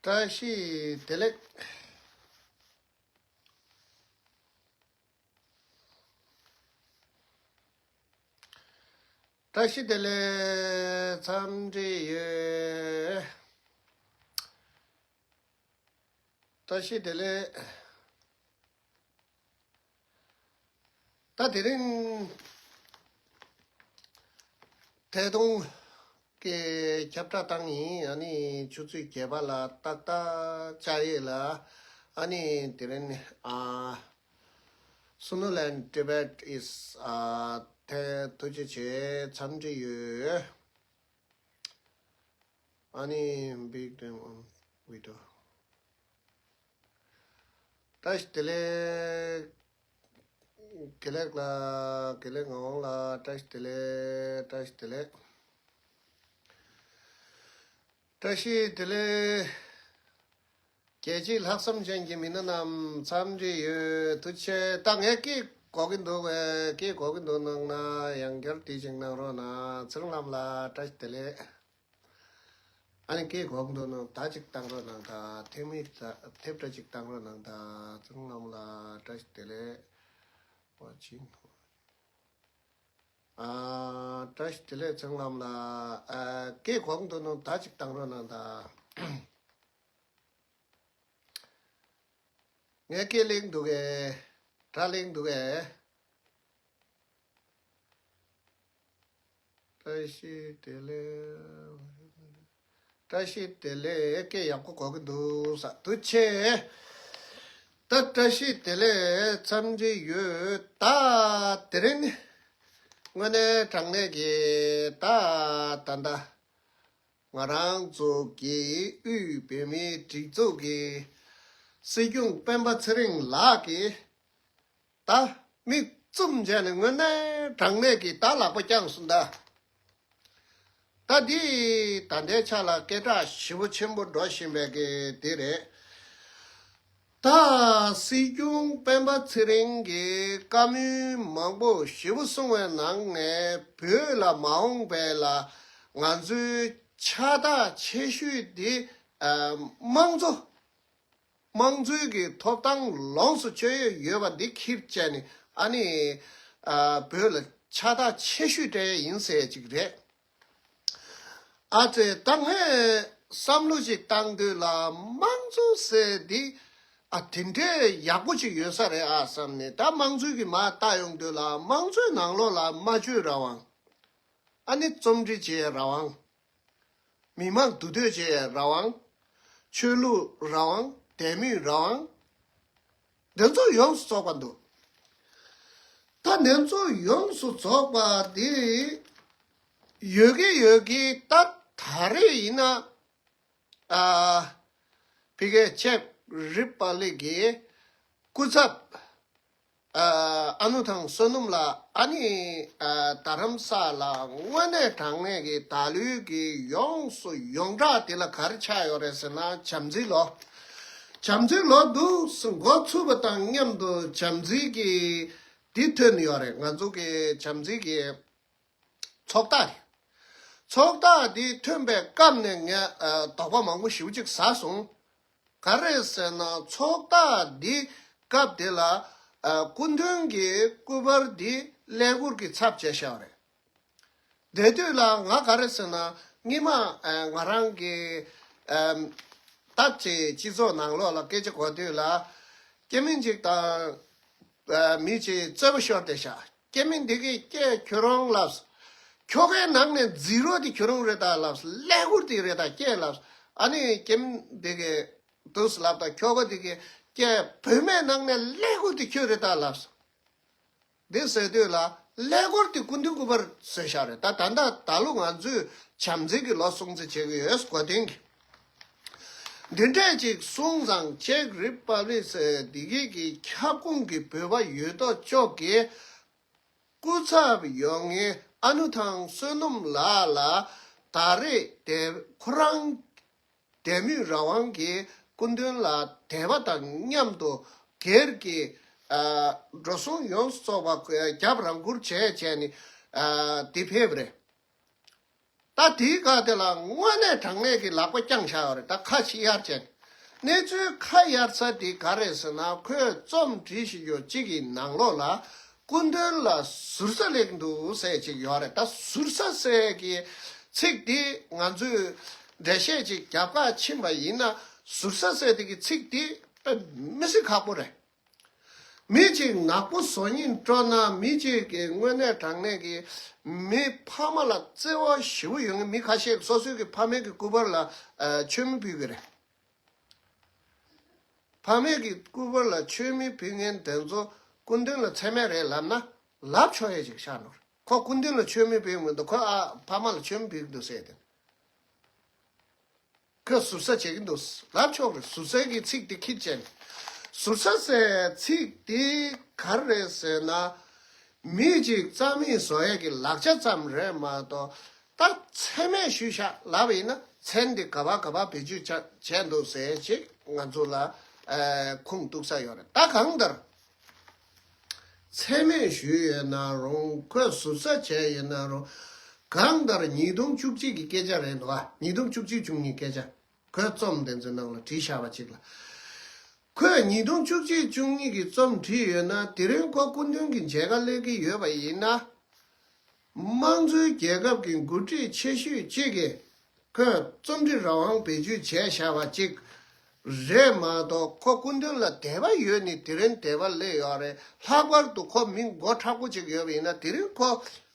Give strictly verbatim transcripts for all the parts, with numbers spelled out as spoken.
བཀྲ་ཤིས་བདེ་ལེགས། བཀྲ་ཤིས་བདེ་ལེགས། འཚམས་འདྲི་ཡོད། བཀྲ་ཤིས་བདེ་ལེགས། ད་དེ་རིང་ཐད་གཏོང་གི་ཁྱབ་བསྒྲགས་བཏང་ཡིན། ཨ་ནི་ཆུ་ཚོད་བརྒྱད་པ་ལ་ཏག་ཏག་བཅར་ཡས་ལ། ཨ་ནི་དེ་རིང་ཨ། Sunuland Tibet is ཨ། ཐད་ཐུགས་རྗེ་ཆེ། འཚམས་འདྲི་ཡོད། ཨ་ནི་big dream on video། བཀྲ་ཤིས་བདེ་ལེགས། དགེ་ལེགས་ལགས། དགེ་ལེགས་ངག་དབང་ལགས། བཀྲ་ཤིས་བདེ་ལེགས། བཀྲ་ཤིས་བདེ་ལེགས། བཀྲ་ཤིས་བདེ་ལེགས། རྒྱལ་གཅེས་ལྷག་བསམ་ཅན་གྱི་མི་སྣ་རྣམས་འཚམས་འདྲི་ཡོད། ཐུགས་རྗེ་ཆེ། ད་ངས་སྐད་གོ་གི་འདུག་གས། སྐད་གོ་གི་འདུག་གནང་ན་ཡང་བསྐྱར་དེ་ཅིག་གནང་རོགས་གནང་། ཚེ་རིང་ལགས་ལ་བཀྲ་ཤིས་བདེ་ལེགས། ཨ་ནི་སྐད་གོ་གི་འདུག་ན་ད་ཅིག་བཏང་རོགས་གནང་ད། ཐེངས་མིག་ད་ཐེབས་སྒྲ་ཅིག་བཏང་རོགས་གནང་ད། ཚང་མ་ལ་བཀྲ་ཤིས་བདེ་ལེགས། Watching for ཨ། བཀྲ་ཤིས་བདེ་ལེགས། ཚང་མ་ལ། ཨ། སྐད་གོ་གི་འདུག་ན་ད་ཅིག་བཏང་རོགས་གནང་ད། ངས་སྐད་གླེང་འདུག་གས། སྒྲ་གླེང་འདུག་གས། བཀྲ་ཤིས་བདེ་ལེགས། བཀྲ་ཤིས་བདེ་ལེགས། སྐད་ཡག་པོ་གོ་གི་འདུག་ས། ཐུགས་རྗེ་ཆེ། ད་བཀྲ་ཤིས་བདེ་ལེགས། འཚམས་འདྲི་ཡོད། ད་དེ་རིང་དངོས་གནས་དྲང་གནས་ཀྱི་ད་ད་ད། ང་རང་ཚོ་གི་དབུས་བོད་མིའི་སྒྲིག་འཛུགས་ཀྱི་སྲིད་སྐྱོང་སྤེན་པ་ཚེ་རིང་ལགས་ཀྱིས་ད་མིག་བཙུམ་བྱས་ནས་དངོས་གནས་དྲང་གནས་ཀྱི་ད་ལག་པ་བརྐྱངས་སོང་ད། ད་འདི་ད་ལྟའི་ཆ་ལ་སྐད་གྲགས་ཞེ་པོ་ཆེན་པོ་འགྲོ་བཞིན་པའི་གི་དེ་རེད། ད་སྲིད་སྐྱོང་སྤེན་པ་ཚེ་རིང་གིས་བཀའ་མོལ་མང་པོ་ཞེ་པོ་གསུངས་པའི་ནང་ནས་བོད་ལ་མ་འོངས་པའི་ལ་ང་ཚོའི་ཕྱག་རྟགས་ཆེ་ཤོས་འདི་ཨ། དམངས་གཙོ། དམངས་གཙོའི་གི་ཐོབ་ཐང་ལོངས་སུ་སྤྱོད་ཡས་ཡོད་པ་འདི་ཁྱེར་བྱས་ནས་ཨ་ནི་ཨ། བོད་ལ་ཕྱག་རྟགས་ཆེ་ཤོས་སྤྲད་ཡས་ཡིན་ཟེར་ཡས་ཅིག་རེད། ཨ་ཙི། ད་ངས་བསམ་བློ་ཅིག་བཏང་དུས་ལ་དམངས་གཙོ་ཟེར་འདི་ཨ་དེ་འདྲའི་ཡག་པོ་ཅིག་ཡོད་ས་རེད་ཨ་བསམ་ནས། ད་དམངས་གཙོའི་གི་མ་ལྟ་ཡོང་དུས་ལ་དམངས་གཙོའི་ནང་ལོགས་ལ་སྨྲ་བརྗོད་རང་དབང་། ཨ་ནི་རྩོམ་འབྲི་བྱེད་ཡས་རང་དབང་། མི་མང་འདུ་སྡོད་བྱེད་ཡས་རང་དབང་། ཆོས་ལུགས་རང་དབང་། དད་མོས་རང་དབང་། འདི་ཚོ་ཡོངས་སུ་རྫོགས་པ་འདུག་ད་འདི་ཚོ་ཡོངས་སུ་རྫོགས་པ་འདི་ཡོད་ཀྱི་ཡོད་ཀྱི། ད་ད་རེས་ཡིན་ན་ཨ། ཕ་གིའི་ཅེཀ་རི་པབ་ལིག་གི་སྐུ་ཚབ་ཨ། ཨ་ནུ་ཐང་བསོད་ནམས་ལགས། ཨ་ནི་ཨ། རྡ་རམ་ས་ལ་དངོས་གནས་དྲང་གནས་ཀྱི་ད་ལོའི་གི་ཡོངས་སུ་ཡོངས་གྲགས་དེ་ལ་ག་རེ་ཆགས་ཡོད་རེད་ཟེར་ན། བྱམས་བརྩེའི་ལོ། བྱམས་བརྩེའི་ལོ་འདུག་སེ་འགོ་ཚུགས་པ་དང་མཉམ་དུ་བྱམས་བརྩེའི་གི་འདི་ཐོན་ཡོད་རེད། ང་ཚོ་གི་བྱམས་བརྩེའི་གི་ཚོགས་རྟགས་རེད། ཚོགས་རྟགས་འདི་ཐོན་པའི་སྐབས་ནས་ངས་ཨ། དོགས་པ་མང་པོ་ཞེ་པོ་ཅིག་ཟ་སོང་། ག་རེ་ཟེར་ན་ཚོགས་རྟགས་འདི་སྐབས་དེ་ལ་ཨ། སྐུ་མདུན་གྱི་སྐུ་པར་འདི་ཀླད་ཀོར་གྱི་ཚབ་བྱས་བཞག་པ་རེད། དེ་དུས་ལ་ང་ག་རེ་ཟེར་ན་སྔོན་མ་ཨ། ང་རང་གི་ཨ། སྟབས་ཀྱིས་སྤྱི་ཚོགས་ནང་ལོགས་ལ་སྐད་ཆ་གོ་དུས་ལ་སྐྱེ་དམན་ཅིག་དང་། ཨ། མི་གཅིག་རྩོད་པ་ཤོར་བསྡད་ཤག་སྐྱེ་དམན་འདི་གིས་ཀྱེ་ཁྱོད་རང་ལབ། ཁྱོ་གའི་ནང་ནས་ཛི་རོ་དེ་ཁྱོད་རང་རེད་ད་ལབ། ཀླད་ཀོར་དེ་རེད་ད་ཀྱེ་ལབ། ཨ་ནི་སྐྱེ་དམན་འདི་གིས་འདུག་སེ་ལབ་ད། ཁྱོ་ག་འདི་གིས་ཀྱེ་བུད་མེད་ནང་ནས་ཀླད་ཀོར་དེ་ཁྱོད་རེད་ད་ལབ། འདི་ཟེར་དུས་ལ་ཀླད་ཀོར་དེ་སྐུ་མདུན་སྐུ་པར་བཟོས་བཞག་རེད། ད་ད་ད་ད་ལོ་ང་ཚོས་བྱམས་བརྩེ་གི་ལོ་སྲུང་བརྩི་བྱེད་ཀྱི་ཡོད། གོ་དོན་གྱི། འདི་འདྲས་ཅིག་སོང་ཙང་ཅེཀ་རི་པབ་ལིག་ཟེར་འདི་གའི་གི་ཁྱབ་ཁོངས་ཀྱི་བོད་པ་ཡོད་དོ་ཅོག་གི་སྐུ་ཚབ་ཡོད་མཁན་ཨ་ནུ་ཐང་བསོད་ནམས་ལགས་ལ་ད་རེས་དེ་ཁོ་རང་དད་མོས་རང་དབང་གི་སྐུ་མདུན་ལ་དད་པ་དང་མཉམ་དུ་སྒེར་གྱི་ཨ། འགྲོ་སོང་ཡོངས་སུ་རྫོགས་པ་རྒྱབ་རང་བཀུར་བྱས་བྱས་ནས་ཨ། འདི་ཕེབས་རེད། ད་དེའི་སྐབས་དེ་ལ་དངོས་གནས་དྲང་གནས་ཀྱི་ལག་པ་བརྐྱངས་བཞག་ཡོད་རེད། ད་ཁ་ཕྱིར་གཡར་བྱས་ནས། གནས་ཚུལ་ཁ་གཡར་ས་དེ་ག་རེད་ཟེར་ན། ཁོས་རྩོམ་བྲིས་བཞིན་ཡོད་གཅིག་གི་ནང་ལོགས་ལ་སྐུ་མདུན་ལ་ཟུར་ཟ་སླེབས་འདུག་ཟེར་གཅིག་ཡོད་རེད། ད་ཟུར་ཟ་ཟེར་གྱི་ཚིག་དེ་ང་ཚོས་འགྲེལ་བཤད་ཅིག་རྒྱབ་ཁ་ཕྱིན་པ་ཡིན་ན། ཟུར་ཟ་ཟེར་དེ་གི་ཚིག་དེ་དཔེ་མི་སྲིད་ཁག་པོ་རེད། མི་གཅིག་ནག་པོ་བཟོ་སྙིང་བྲོ་ན། མི་གཅིག་གི་དངོས་གནས་དྲང་གནས་ཀྱི་མི་ཕ་མ་ལ་བརྩེ་བ་ཞེ་པོ་ཡོད་མཁན་མི་ཁ་ཤས་སོ་སོའི་གི་ཕ་མའི་གི་སྐུ་པར་ལ་ཨ་མཆོད་མེ་ཕུལ་གི་རེད། ཕ་མའི་གི་སྐུ་པར་ལ་མཆོད་མེ་ཕུལ་མཁན་དེ་ཚོ་སྐུ་མདུན་ལ་མཚན་སྨད་རེད་ལབ་ན་ལབ་ཆོག་ཡས་ཅིག་ཤར་ནོར། ཁོ་སྐུ་མདུན་ལ་མཆོད་མེ་ཕུལ་མི་འདུག། ཁོ་ཨ་ཕ་མ་ལ་མཆོད་མེ་ཕུལ་གི་འདུག་ཟེར་དེ། ཁོས་ཟུར་ཟ་བྱེད་ཀྱི་འདུག་ལབ་ཆོག་རེད། ཟུར་ཟའི་གི་ཚིག་དེ་ཁྱེར་བྱས་ནས། ཟུར་ཟ་ཟེར་ཚིག་དེ་ག་རེ་རེད་ཟེར་ན། མི་གཅིག་རྩ་མེད་བཟོ་ཡས་ཀྱི་ལག་ཆ་ཙམ་རེད་མ་གཏོགས། ད་མཚན་སྨད་ཞུས་ཤག་ལབ་པ་ཡིན་ན། མཚན་དེ་ག་བ་ག་བ་བེད་སྤྱོད་བྱ་བྱས་འདུག་ཟེར་ཅིག་ང་ཚོ་ལ་ཨ་ཁུངས་གཏུགས་ས་ཡོད་རེད། ད་གང་ལྟར། མཚན་སྨད་ཞུས་ཡོད་ན་རུང་། ཁོས་ཟུར་ཟ་བྱས་ཡོད་ན་རུང་། གང་ལྟར་ཉིས་སྟོང་བཅུ་གཅིག་གི་སྐད་ཆ་རེད་འདུག་ཨ། ཉིས་སྟོང་བཅུ་གཅིག་བཅུ་གཉིས་སྐད་ཆ། ཁོའི་རྩོམ་དེ་ཚོའི་ནང་ལ་བྲིས་བཞག་པ་ཅིག་ལ། ཁོས་ཉིས་སྟོང་བཅུ་གཅིག་བཅུ་གཉིས་ཀྱི་རྩོམ་བྲིས་ཡོད་ན། དེ་རིང་ཁོ་སྐུ་མདུན་གྱི་མཇལ་ཁ་སླེབས་ཀྱི་ཡོད་པ་ཡིན་ན། དམངས་གཙོའི་རྒྱལ་ཁབ་ཀྱི་འགོ་ཁྲིད་ཆེ་ཤོས་གཅིག་གིས་ཁོས་རྩོམ་འབྲི་རང་དབང་བེད་སྤྱོད་བྱས་བཞག་པ་ཅིག་རེད་མ་གཏོགས། ཁོ་སྐུ་མདུན་ལ་དད་པ་ཡོད་ནི་དེ་རིང་དད་པ་སླེབས་ཡོད་རེད། ལྷག་པར་དུ་ཁོ་མི་མགོ་མཁྲེགས་པོ་ཅིག་ཡོད་པ་ཡིན་ན། དེ་རིང་ཁོ་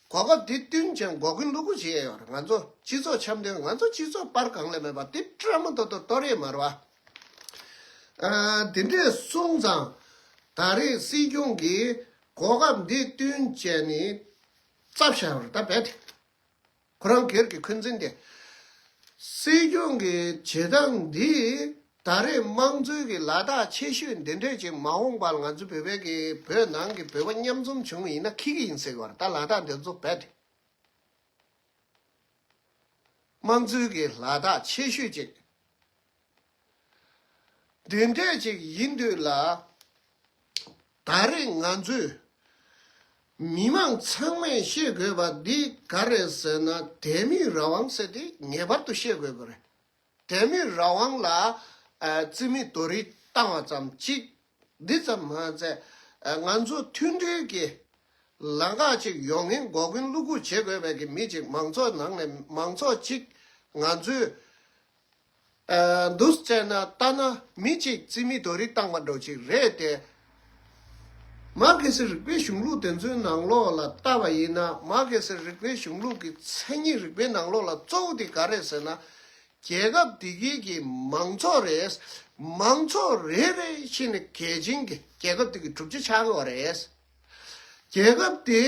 གོ་སྐབས་འདི་བསྟུན་བྱས་མགོ་རྒོད་གློ་རྒོད་བྱེད་ཡོད་རེད། ང་ཚོ་སྤྱི་ཚོགས་འཆམ་མཐུན། ང་ཚོ་སྤྱི་ཚོགས་པར་གང་ལས་མེད་པ་འདི་བཀྲ་མ་དོ་དོ་གཏོར་ཡས་མ་རེད་པ། ཨ། དེ་འདྲས་སོང་ཙང་ད་རེས་སྲིད་སྐྱོང་གིས་གོ་སྐབས་འདི་བསྟུན་བྱས་ནས་བཙབ་བཞག་པ་རེད། ད་རྦད་དེ་ཁོ་རང་སྒེར་གྱི་འཁོན་འཛིན་དེ། སྲིད་སྐྱོང་གི་བྱེད་སྟངས་འདིས་ད་རེས་དམངས་གཙོའི་གི་ལ་དྭགས་ཆེ་ཤོས་འདི་འདྲས་ཅིག་མ་འོངས་པར་ང་ཚོ་བོད་པའི་གི་བོད་ནང་གི་བོད་པ་མཉམ་འཛོམས་བྱུང་བ་ཡིན་ན་འཁྱེར་གི་ཡིན་ཟེར་གི་བ་རེད། ད་ལ་དྭགས་འདི་ཚོ་རྦད་དེ། དམངས་གཙོའི་གི་ལ་དྭགས་ཆེ་ཤོས་ཅིག་འདི་འདྲས་ཅིག་ཡིན་དུས་ལ། ད་རེས་ང་ཚོས་མི་མང་ཚང་མས་ཤེས་དགོས་པ་འདི་ག་རེ་ཟེར་ན། དད་མོས་རང་དབང་ཟེར་དེ་ངེས་པར་དུ་ཤེས་དགོས་པ་རེད། དད་མོས་རང་དབང་ལ་ཨ་རྩིས་མེད་རྡོ་རིལ་བཏང་བ་ཙམ་གཅིག་འདི་ཙམ་མ་ཚད། ཨ་ང་ཚོ་མཐུན་སྒྲིལ་གྱི་ལམ་ཁ་ཅིག་ཡོང་མཁན་མགོ་རྒོད་གློ་རྒོད་བྱེད་དགོས་པའི་གི་མི་ཅིག་མང་ཚོགས་ནང་ནས་མང་ཚོགས་ཅིག་ང་ཚོས་ཨ་འདུག་བྱས་ན། ལྟ་ན་མི་གཅིག་རྩིས་མེད་རྡོ་རིལ་བཏང་བ་འདྲ་ཅིག་རེད་དེ། མར་ཁེ་སི་རིག་པའི་གཞུང་ལུགས་དེ་ཚོའི་ནང་ལོགས་ལ་བལྟ་བ་ཡིན་ན། མར་ཁེ་སི་རིག་པའི་གཞུང་ལུགས་ཀྱི་མཚན་ཉིད་རིག་པའི་ནང་ལོགས་ལ་གཙོ་བོ་དེ་ག་རེད་ཟེར་ན། རྒྱལ་ཁབ་དེ་གའི་གི་མང་ཚོགས་རེད། མང་ཚོགས་རེ་རེ་བཞིན་གལ་ཆེན་གྱི་རྒྱལ་ཁབ་དེ་གི་གྲུབ་ཆ་ཆགས་ཡོད་རེད། རྒྱལ་ཁབ་དེ་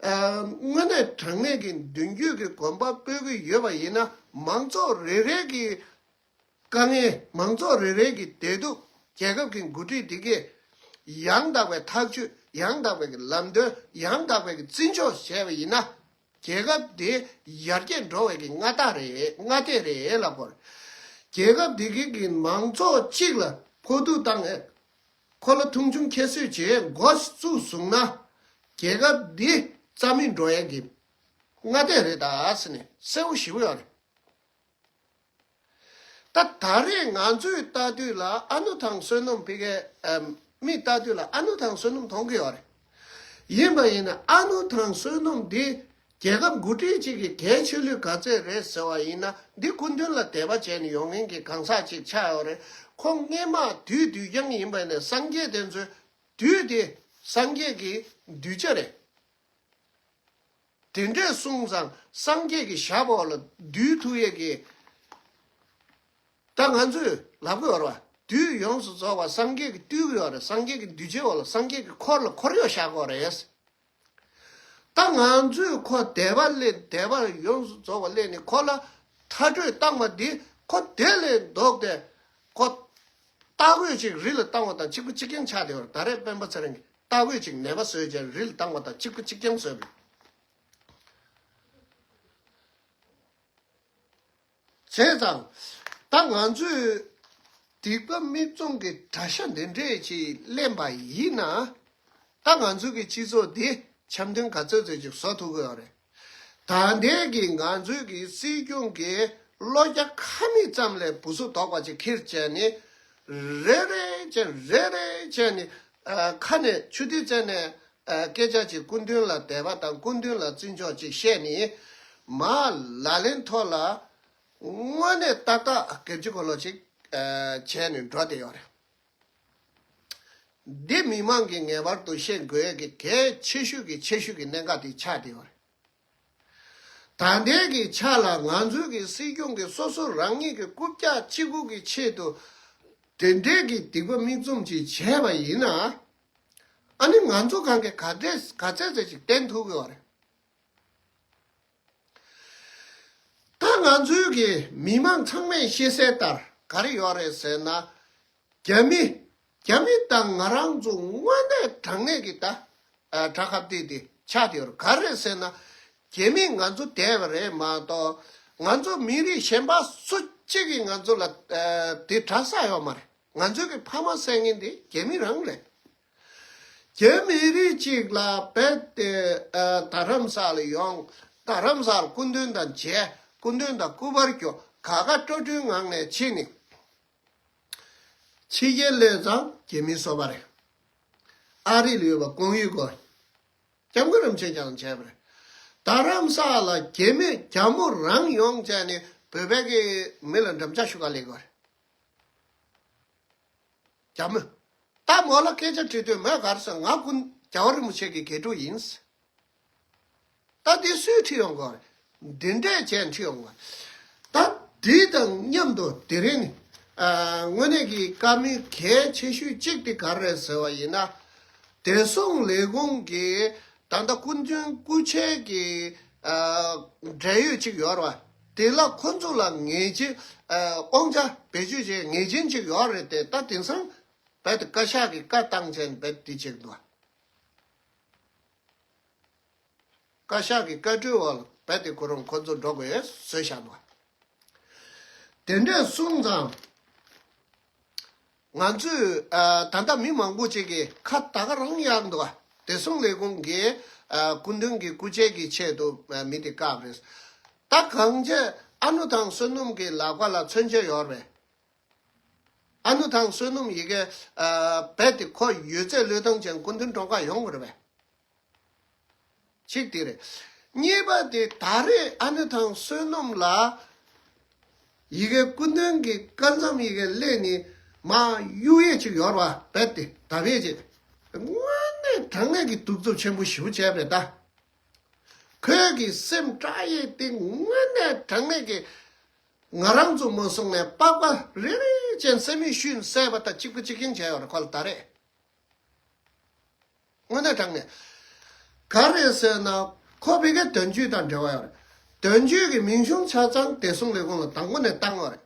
ཨ་དངོས་གནས་དྲང་གནས་ཀྱི་མདུན་སྐྱོད་ཀྱི་གོམ་པ་སྤོས་ཀྱི་ཡོད་པ་ཡིན་ན། མང་ཚོགས་རེ་རེ་གི་དཀའ་ངལ། མང་ཚོགས་རེ་རེ་གི་བདེ་སྡུག་རྒྱལ་ཁབ་ཀྱི་འགོ་ཁྲིད་དེ་གས་ཡང་དག་པའི་ཐག་གཅོད། ཡང་དག་པའི་གི་ལམ་སྟོན། ཡང་དག་པའི་གི་བརྩི་འཇོག་བྱས་པ་ཡིན་ན། རྒྱལ་ཁབ་དེ་ཡར་རྒྱས་འགྲོ་བའི་གི་མངའ་ཐང་རེད། མངའ་སྡེ་རེད་ལབ་དགོས་རེད། རྒྱལ་ཁབ་དེ་གི་གི་མང་ཚོགས་གཅིག་ལ་ཕོག་ཐུག་བཏང་ནས་ཁོ་ལ་མཐོང་ཆུང་ཁྱད་གསོད་བྱེད་འགོ་བཙུགས་སོང་ན། རྒྱལ་ཁབ་འདི་རྩ་མེད་འགྲོ་ཡས་ཀྱི་མངའ་སྡེ་རེད་ད་ཟེར་ནས་གསལ་པོ་ཞེ་པོ་ཡོད་རེད། ད་ད་རེས་ང་ཚོས་ལྟ་དུས་ལ་ཨ་ནུ་ཐང་བསོད་ནམས་ཕ་གིའི་ཨམ་མིས་ལྟ་དུས་ལ་ཨ་ནུ་ཐང་བསོད་ནམས་མཐོང་གི་ཡོད་རེད། ཡིན་པ་ཡིན་ན་ཨ་ནུ་ཐང་བསོད་ནམས་འདི་རྒྱལ་ཁབ་འགོ་ཁྲིད་ཅིག་གི་གལ་ཆེ་ལོས་ག་ཚད་རེད་ཟེར་བ་ཡིན་ན། འདི་སྐུ་མདུན་ལ་དད་པ་བྱས་ནས་ཡོང་མཁན་གྱི་གང་ཟག་ཅིག་ཆགས་ཡོད་རེད། ཁོ་སྔས་མ་དུས་དུས་རྐྱང་ཡིན་པ་ཡིན་ན་སངས་རྒྱས་དེ་ཚོའི་དུས་དེ་སངས་རྒྱས་ཀྱི་གདུལ་བྱ་རེད། དེ་འདྲས་སོང་ཙང་སངས་རྒྱས་ཀྱི་ཞབས་འོག་ལ་འདུས་ཐུབ་ཡས་ཀྱི། ད་ང་ཚོས་ལབ་དགོས་རེད་བ། དུས་ཡོངས་སུ་རྫོགས་པ་སངས་རྒྱས་ཀྱིས་བཏུལ་གྱི་ཡོད་རེད། སངས་རྒྱས་ཀྱི་གདུལ་བྱའི་འོག་ལ་སངས་རྒྱས་ཀྱི་འཁོར་ལ་འཁོར་གཡོག་བཞག་གི་ཡོད་རེད། ད་ང་ཚོས་ཁོ་དད་པ་སླེབས། དད་པ་ཡོངས་སུ་རྫོགས་པ་སླེབས་ནས་ཁོ་ལ་ཐར་གྲོལ་བཏང་བ་འདི་ཁོ་དེ་ལས་ལྡོག་སྟེ་ཁོ་རྟ་རྒོད་ཅིག་རི་ལ་བཏང་བ་དང་གཅིག་པ་གཅིག་རྐྱང་ཆགས་བསྡད་ཡོད་རེད། ད་རེས་སྤེན་པ་ཚེ་རིང་གིས་རྟ་རྒོད་ཅིག་ནད་པ་བཟོས་བྱས་རི་ལ་བཏང་བ་དང་གཅིག་པ་གཅིག་རྐྱང་བཟོས་པ་བྱས་ཙང་། ད་ང་ཚོས་སྡིག་པ་མིག་བཙུམ་གྱི་དགྲ་ཤ་འདི་འདྲས་ཅིག་ལེན་པ་ཡིན་ན། ད་ང་ཚོའི་གི་སྤྱི་ཚོགས་འདི་འཆམ་མཐུན་ག་ཚོད་ཚོད་ཅིག་བཟོ་ཐུབ་ཀྱི་ཡོད་རེད། ད་ལྟའི་གི་ང་ཚོའི་གི་སྲིད་སྐྱོང་གི་བློ་རྒྱ་ཁ་མིག་ཙམ་ལས་སྦུ་སུ་དོག་པ་ཅིག་ཁྱེར་བྱས་ནས། རེ་རེ་བྱས་རེ་རེ་བྱས་ནས་ཨ་ཁ་ནས་ཆུ་ཐིགས་བཙལ་ནས་ཨ་སྐད་ཆ་ཅིག་སྐུ་མདུན་ལ་དད་པ་དང་སྐུ་མདུན་ལ་བརྩི་འཇོག་ཅིག་བཤད་ནས་མར་ལག་ལེན་ཐོག་ལ་དངོས་གནས་ཏག་ཏག་སྒེར་གྱི་འཁོར་ལོ་ཅིག་ཨ་བྱས་ནས་འགྲོ་བསྡད་ཡོད་རེད། འདི་མི་མང་གིས་ངེས་པར་དུ་ཤེས་དགོས་ཡ་གི་གལ་ཆེ་ཤོས་ཀྱི་ཆེ་ཤོས་ཀྱི་གནད་འགག་དེ་ཆགས་བསྡད་ཡོད་རེད། ད་ལྟའི་གི་ཆ་ལ་ང་ཚོའི་གི་སྲིད་སྐྱོང་གིས་སོ་སོ་རང་ཉིད་ཀྱི་རྐུབ་བཀྱག་གཅིག་པུ་གི་ཆེད་དུ་དེ་འདྲའི་གི་སྡིག་པ་མིག་བཙུམ་ཅིག་བྱས་པ་ཡིན་ན། ཨ་ནི་ང་ཚོ་གང་གི་ག་འདྲས་ག་ཚད་ཚད་ཅིག་བསྟན་ཐུབ་ཀྱི་ཡོད་རེད། ད་ང་ཚོའི་གི་མི་མང་ཚང་མས་ཤེས་གསལ་ལྟར་ག་རེ་ཡོད་རེད་ཟེར་ན། རྒྱ་མི། རྒྱ་མི་དང་ང་རང་ཚོ་དངོས་གནས་དྲང་གནས་ཀྱི་ད་ཨ་དགྲ་ཁ་གཏད་དེ་ཆགས་བསྡད་ཡོད་རེད། ག་རེ་ཟེར་ན། རྒྱ་མིས་ང་ཚོ་དེད་པ་རེད་མ་གཏོགས་ང་ཚོ་མི་རིགས་གཞན་པ་སུ་གཅིག་གིས་ང་ཚོ་ལ་ཨ་དེ་དྲག་ས་ཡོད་མ་རེད། ང་ཚོའི་གི་ཕ་མ་བསད་མཁན་དེ་རྒྱ་མི་རང་རེད། རྒྱ་མི་རིགས་གཅིག་ལ་རྦད་དེ་ཨ་རྡ་རམ་ས་ལ་ཡོང་། རྡ་རམ་ས་ལ་སྐུ་མདུན་དང་མཇལ། སྐུ་མདུན་དང་སྐུ་པར་རྒྱོབ། ག་ག་སྤྲོ་སྤྲོའི་ངང་ནས་ཕྱིན་ནས། ཕྱི་རྒྱལ་སླེབས་ཙང་རྒྱ་མིའི་སོ་པ་རེད། ཨ་རི་ལ་ཡོད་པ་ཀོང་ཡུལ་སྐོར། སྐྱབས་མགོན་རིན་པོ་ཆེ་ཀྱང་བྱས་པ་རེད། རྡ་རམ་ས་ལ་རྒྱ་མི་རྒྱ་མོ་རང་ཡོང་བྱས་ནས་བོད་པའི་གི་མི་ལ་འགྲམ་ལྕག་གཞུ་ག་ལས་དགོས་རེད། རྒྱ་མོ། ད་མོ་ལ་སྐད་ཆ་དྲིས་དུས་མོས་ག་རེ་ཟེར། ང་ཀུན་རྒྱལ་བ་རིན་པོ་ཆེ་གི་དགེ་ཕྲུག་ཡིན། ད་འདི་སུས་ཁྲིད་ཡོང་གོ། འདི་འདྲས་བྱས་ཁྲིད་ཡོང་གོ། ད་འདི་དང་མཉམ་དུ་དེ་རིང་ཨ་དངོས་གནས་ཀྱི་བཀའ་མོལ་གལ་ཆེ་ཤོས་གཅིག་དེ་ག་རེ་རེད་ཟེར་བ་ཡིན་ན། བདེ་སྲུང་ལས་ཁུངས་ཀྱི་ད་ལྟ་སྐུ་མདུན་སྐུ་མཆེད་ཀྱི་ཨ་འབྲེལ་ཡོད་ཅིག་ཡོད་རེད་བ། དེ་ལ་ཁོ་ཚོ་ལ་ངེས་ཅན་ཨ་དབང་ཆ་བེད་སྤྱོད་བྱེད་ངེས་ཅན་ཅིག་ཡོད་རེད་དེ། ད་དེང་སང་རྦད་དེ་བཀའ་ཤག་གིས་བཀའ་བཏང་བྱས་རྦད་དེ་བྱེད་འདུག་བཀའ་ཤག་གི་བཀའ་འཁྲོལ་འོག་ལ་རྦད་དེ་ཁོ་རང་ཁོ་ཚོ་འགྲོ་དགོས་བཟོས་བཞག་འདུག་དེ་འདྲས་གསུངས་ཙང་། ང་ཚོས་ཨ་ད་ལྟ་མི་མང་པོ་ཅིག་གིས་ཁ་ད་ག་རང་གཡར་འདུག་བདེ་སྲུང་ལས་ཁུངས་ཀྱིས་ཨ་སྐུ་མདུན་གྱི་སྐུ་མཆེད་ཀྱི་ཆེད་དུ་ཨ་མི་དེ་བཀག་རེད། ད་གང་བྱས་ཨ་ནུ་ཐང་བསོད་ནམས་ཀྱི་ལག་པ་ལ་མཚོན་ཆ་ཡོད་རེད། ཨ་ནུ་ཐང་བསོད་ནམས་ཡི་གེ་ཨ་རྦད་དེ་ཁོ་ཡོད་ཚད་བློས་བཏང་བྱས་སྐུ་མདུན་དྲུང་འཁོར་ཡོང་དགོས་རེད་པས། གཅིག་དེ་རེད། གཉིས་པ་དེ་ད་རེས་ཨ་ནུ་ཐང་བསོད་ནམས་ལ་ཡི་གེ་སྐུ་མདུན་གྱི་བཀའ་མཚམས་ཡི་གེ་སླེབས་ནས་མར་གཡུག་ཡས་ཅིག་ཡོད་རེད་པ། རྦད་དེ་ད་བས་ཅིག་དངོས་གནས་དྲང་གནས་ཀྱི་གདུག་རྩུབ་ཆེན་པོ་ཞེ་པོ་བྱས་པ་རེད་ད། ཁོས་ཀྱི་སེམས་སྐྲག་ཡས་དེ་དངོས་གནས་དྲང་གནས་ཀྱི། ང་རང་ཚོ་མ་སོང་ནས་པགས་པ་རེ་རེ་ཅན་སེམས་མེད་ཤུན་བསད་པ་དང་གཅིག་པ་གཅིག་རྐྱང་བྱས་ཡོད་རེད་ཁོ་ལ་ད་རེས། དངོས་གནས་དྲང་གནས། ག་རེ་ཟེར་ན་ཁོ་ཕ་གིའི་དོན་གཅོད་དང་འབྲེལ་བ་ཡོད་རེད། དོན་གཅོད་ཀྱི་མིང་གཞུང་ཆ་ཚང་བདེ་སྲུང་ལས་ཁུངས་ལ་དང་པོ་ནས་བཏང་ཡོད་རེད།